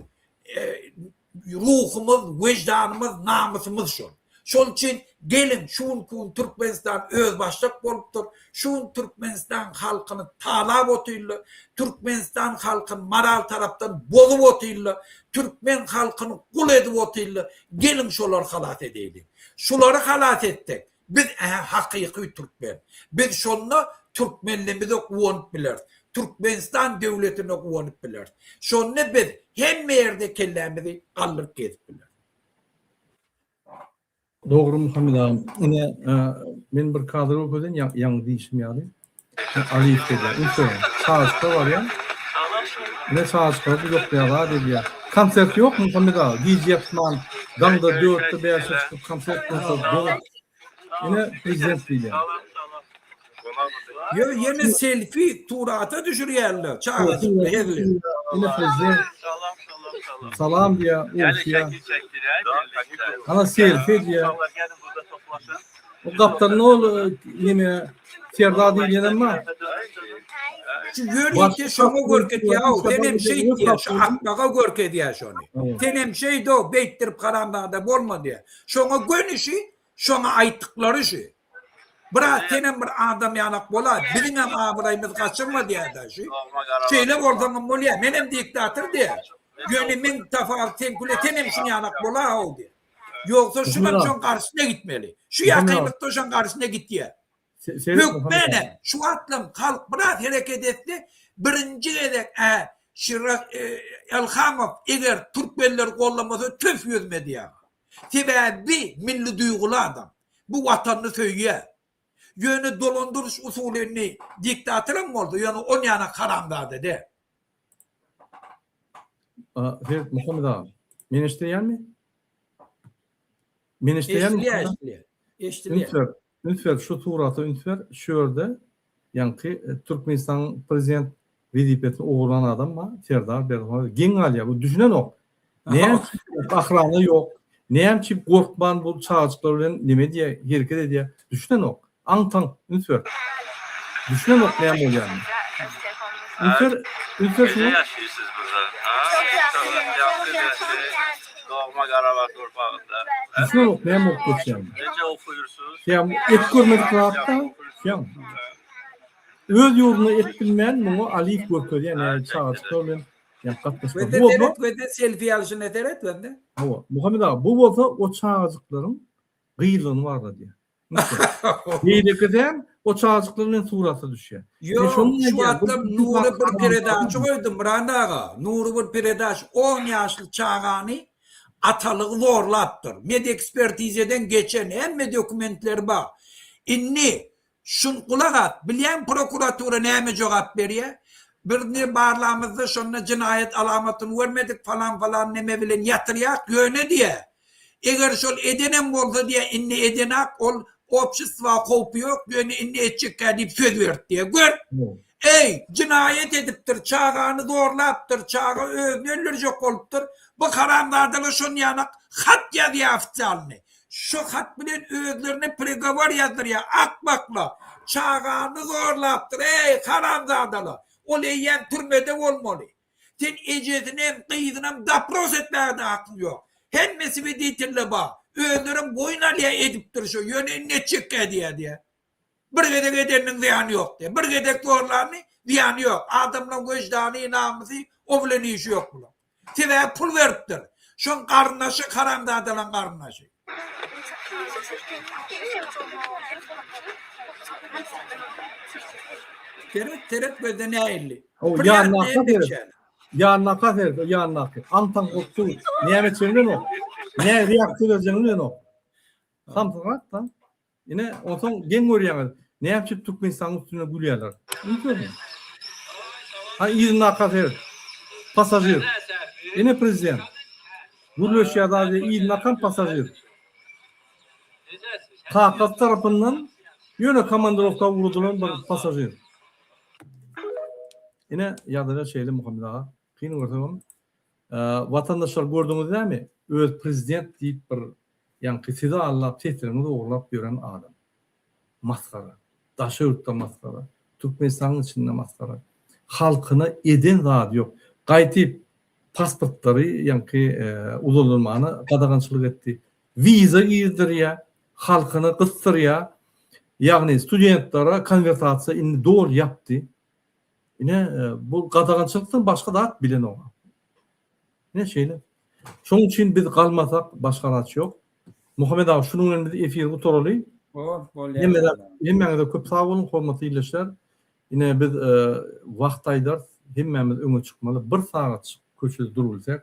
ruhumyz, wyždanymyz, namysymyz şol. Şol üçin geliň şu günki gün Türkmenistan özbaşdak bolupdyr. Şu gün Türkmenistan halkyny talap otyrlar. Türkmenistan halkyny moral tarapdan bozup otyrlar. Türkmen halkyny gul edip otyrlar. Geliň şolary halas edeýliň. Şulary halas etsek, Biz ä hakyky türkmen. Biz şonda türkmenlimize guwanyp bileris. Türkmenistan döwletine guwanyp bileris. Şonda biz hemme ýerde kellämizi galdyryp gezip bileris. Dogry Muhammet agam. Ine men bir kadr görkezeýin ýaňy diýişim ýaly. Alyp gelýär. Üns beriň. Çaşka barýar. Ine çaşka gujaklaýar, zat edýär. Konsert ýok Muhammet aga. Gije ýatman, daňda dörtde, bäşde çykyp konsert bolsa doňup. Ine prezident diýilýär. Ýö ýene selfi surata düşürýärler çagajykly hezil. Ine prezident. Salam diýýär, uruşýar. Ana selfi edýär. O gapdalynda ol neme Serdar diýilýänem bar. Şu ýörite şoňa görkezýär-ow, senem şeýt diýýär, şu akmaga görkezýär şony. Senem şeýd-ow, beýtdirip haramzada bolma diýýär. Şoňa göni şi, şoňa aýtdyklary şi. Biraz senem bir adam ýalak bola, biziňem abraýymyzy gaçyrma diýýär-dä şi. Şeýle bolsaňam bolýar, menem diktator diýýär. Ýöne meň tapawut seňkile senem şuny ýalak bola-ow diýýär. Ýogsa şulam şoň garşysyna gitmeli. Şu ýakynlykda şoň garşysyna gitýär. Hökmänem şu wagtlam halk biraz hereket etse birinji gezek ä Şirak Elhamow eger türkmenleri gollamasa töf ýüzüme diýýär. Sebäbi bi milli duýguly adam. Bu watanyny söýýär. Ýöne dolandyryş usuly indi diktatoram bolsa ýöne on ýanak haramzada däl. Seret Muhammet aga. Men eşidilýärmi? Men eşidilýärmi? Eşidilýär, eşidilýär. Eşidilýär. Üns ber, üns ber şu surata üns ber. Şu ýerde ýaňky e, Türkmenistanyň prezident wezipesini ogurlan adam bar, Serdar Berdimuhamedow. Geň galýar, bu düşünenok. Näme üçin ahrana ýok? Näme üçin gorkman bu çagajyklar bilen neme edýär, hereket edýär? Düşünenok. Aň-taň, üns ber. Düşünenok näme bolýanyny. Üns ber, üns ber şuňa. Necə yaşayırsınız burada? Ha? Çok yaxşı yaşayır. Doğma Qarabağ torpağında. Düşünenok näme bolup geçýänini. Necə oxuyursunuz? Ýa et görmedik zatda, ýa. Öz ýurdunda et bilmän muňa Aliýew görkezýär näme çagajyklar bilen ýa gatnaşmak. Wende Bu bolsa, seret, wende selfi alşyna seret wende. hawa, Muhammet aga, bu bolsa o çagajyklaryň gyzlygyny barladýar. Beýlekisem. O çagajyklar bilen surata düşýär. Ýok, şu wagtlar Nury bir peredaçy goýdy Myrat aga. Nury bir peredaç on ýaşly çagany atalygy zorlapdyr. Medekspertizeden geçen hemme dokumentleri bar. Indi şun gulak as, bilýäňmi prokuratura näme jogap berýär? Birini barlamyzda şonda jenaýat alamatyny görmedik falan falan neme bilen ýatyrýak ýöne diýýär. Eger şol edenem bolsa diýýär, indi edenak, ol obşestwa howpy ýok, ýöne indi etjekkä diýip söz berdi diýýär. Gör! Eý, jenaýat edipdir, çagany zorlapdyr, çaga özüni öldürjek bolupdyr. Bu haramzadalar şon ýanak hat ýazýar ofitsialnyý. Şo hat bilen özlerine prigovor ýazdyrýar, akmaklar! Çagany zorlapdyr, eý, haramzadalar! Ol eýýäm türmede bolmaly. Sen ejesinem, gyzynam dopros etmäge-de hakyň ýok. Hemme swiditelle bar. Özlerem boýun alýar edipdir şo, ýöne indi etjekkä diýýär diýýär. Bir gezek edeniniň zyýany ýok diýýär. Bir gezek zorlany zyýany ýok. Adamlaň wyždany, namysy o bilen işi ýok bulaň. Sebäbi pul beripdir. Şoň garyndaşy haramzadalaň garyndaşy. Seret, seret gözde näilli. O ýanyndaky seret. Ýanyndaky seret, o ýanyndaky. Aň-taň bolup dur. Näme etjegini bilenok. Nä reaksiýa berjegini bilenok. Samsyrak da. Ine, onsoň geň görýäňiz. Näme üçin Türkmenistanyň üstüne gülýärler? Üns beriň. Ha yzyndaky seret. Passažir. Ine prezident. Gürleşýär zady yzyndakan passažir. Kakasy tarapyndan ýöne komandirowka ugradylan bir passažir. Ine ýagdaýlar şeýle Muhammet aga. Kyn görsegem watandaşlar gördüňiz dämi? Öz prezident diýip bir ýaňky sizi aldap sesleriňizi ogurlap ýören adam. Masgara. Daşary ýurtda masgara. Türkmenistanyň içinde masgara. Halkyna eden zady ýok. Gaýtyp pasportlary ýaňky uzaldylmagyna gadagançylyk etdi. Wiza girdirýär, halkyny gysdyrýar. Ýagny studentlere konwertasiýa indi doly ýapdy. Ine bu gadagançylykdan başga zat bilenok. Ine şeýle. Şonuň üçin biz galmasak başga alaç ýok. Muhammet aga şunuň bilen biz efiri gutaraly. Bor, bolýar. Hemmäňize köp sag boluň hormatly ildeşler. Ine biz wagt aýdarys, hemmämiz öňe çykmaly. Bir sagatjyk köçede durubilsek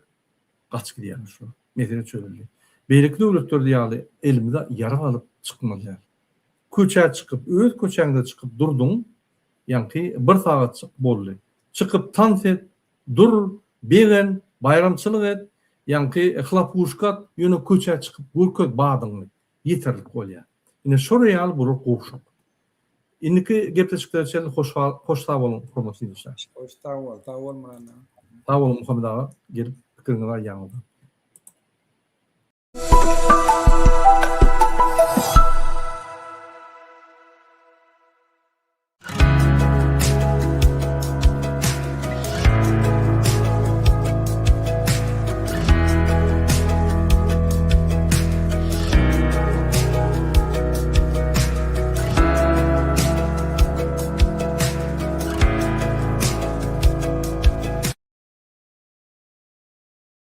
gaç gidýärmiş şol. Mesele çözüldi. Beýleki döwletlerde ýaly elimize ýarag alyp çykmaly däl. Köçä çykyp, öz köçäňde çykyp durduň, ýaňky bir sagatjyk boldy. Çykyp tans et, dur, begen, baýramçylyk et, ýaňky hlapuşka at, ýöne köçä çykyp görkez badyňy. Ýeterlik bolýar. Ine şol ýaly bular gowşak. Indiki gepleşiklere çenli hoş hoş sag boluň hormatly ildeşler. Hoş sag bol, sag bol Myrat aga. Sag boluň Muhammet aga gelip pikiriňizi aýdýanyňyza.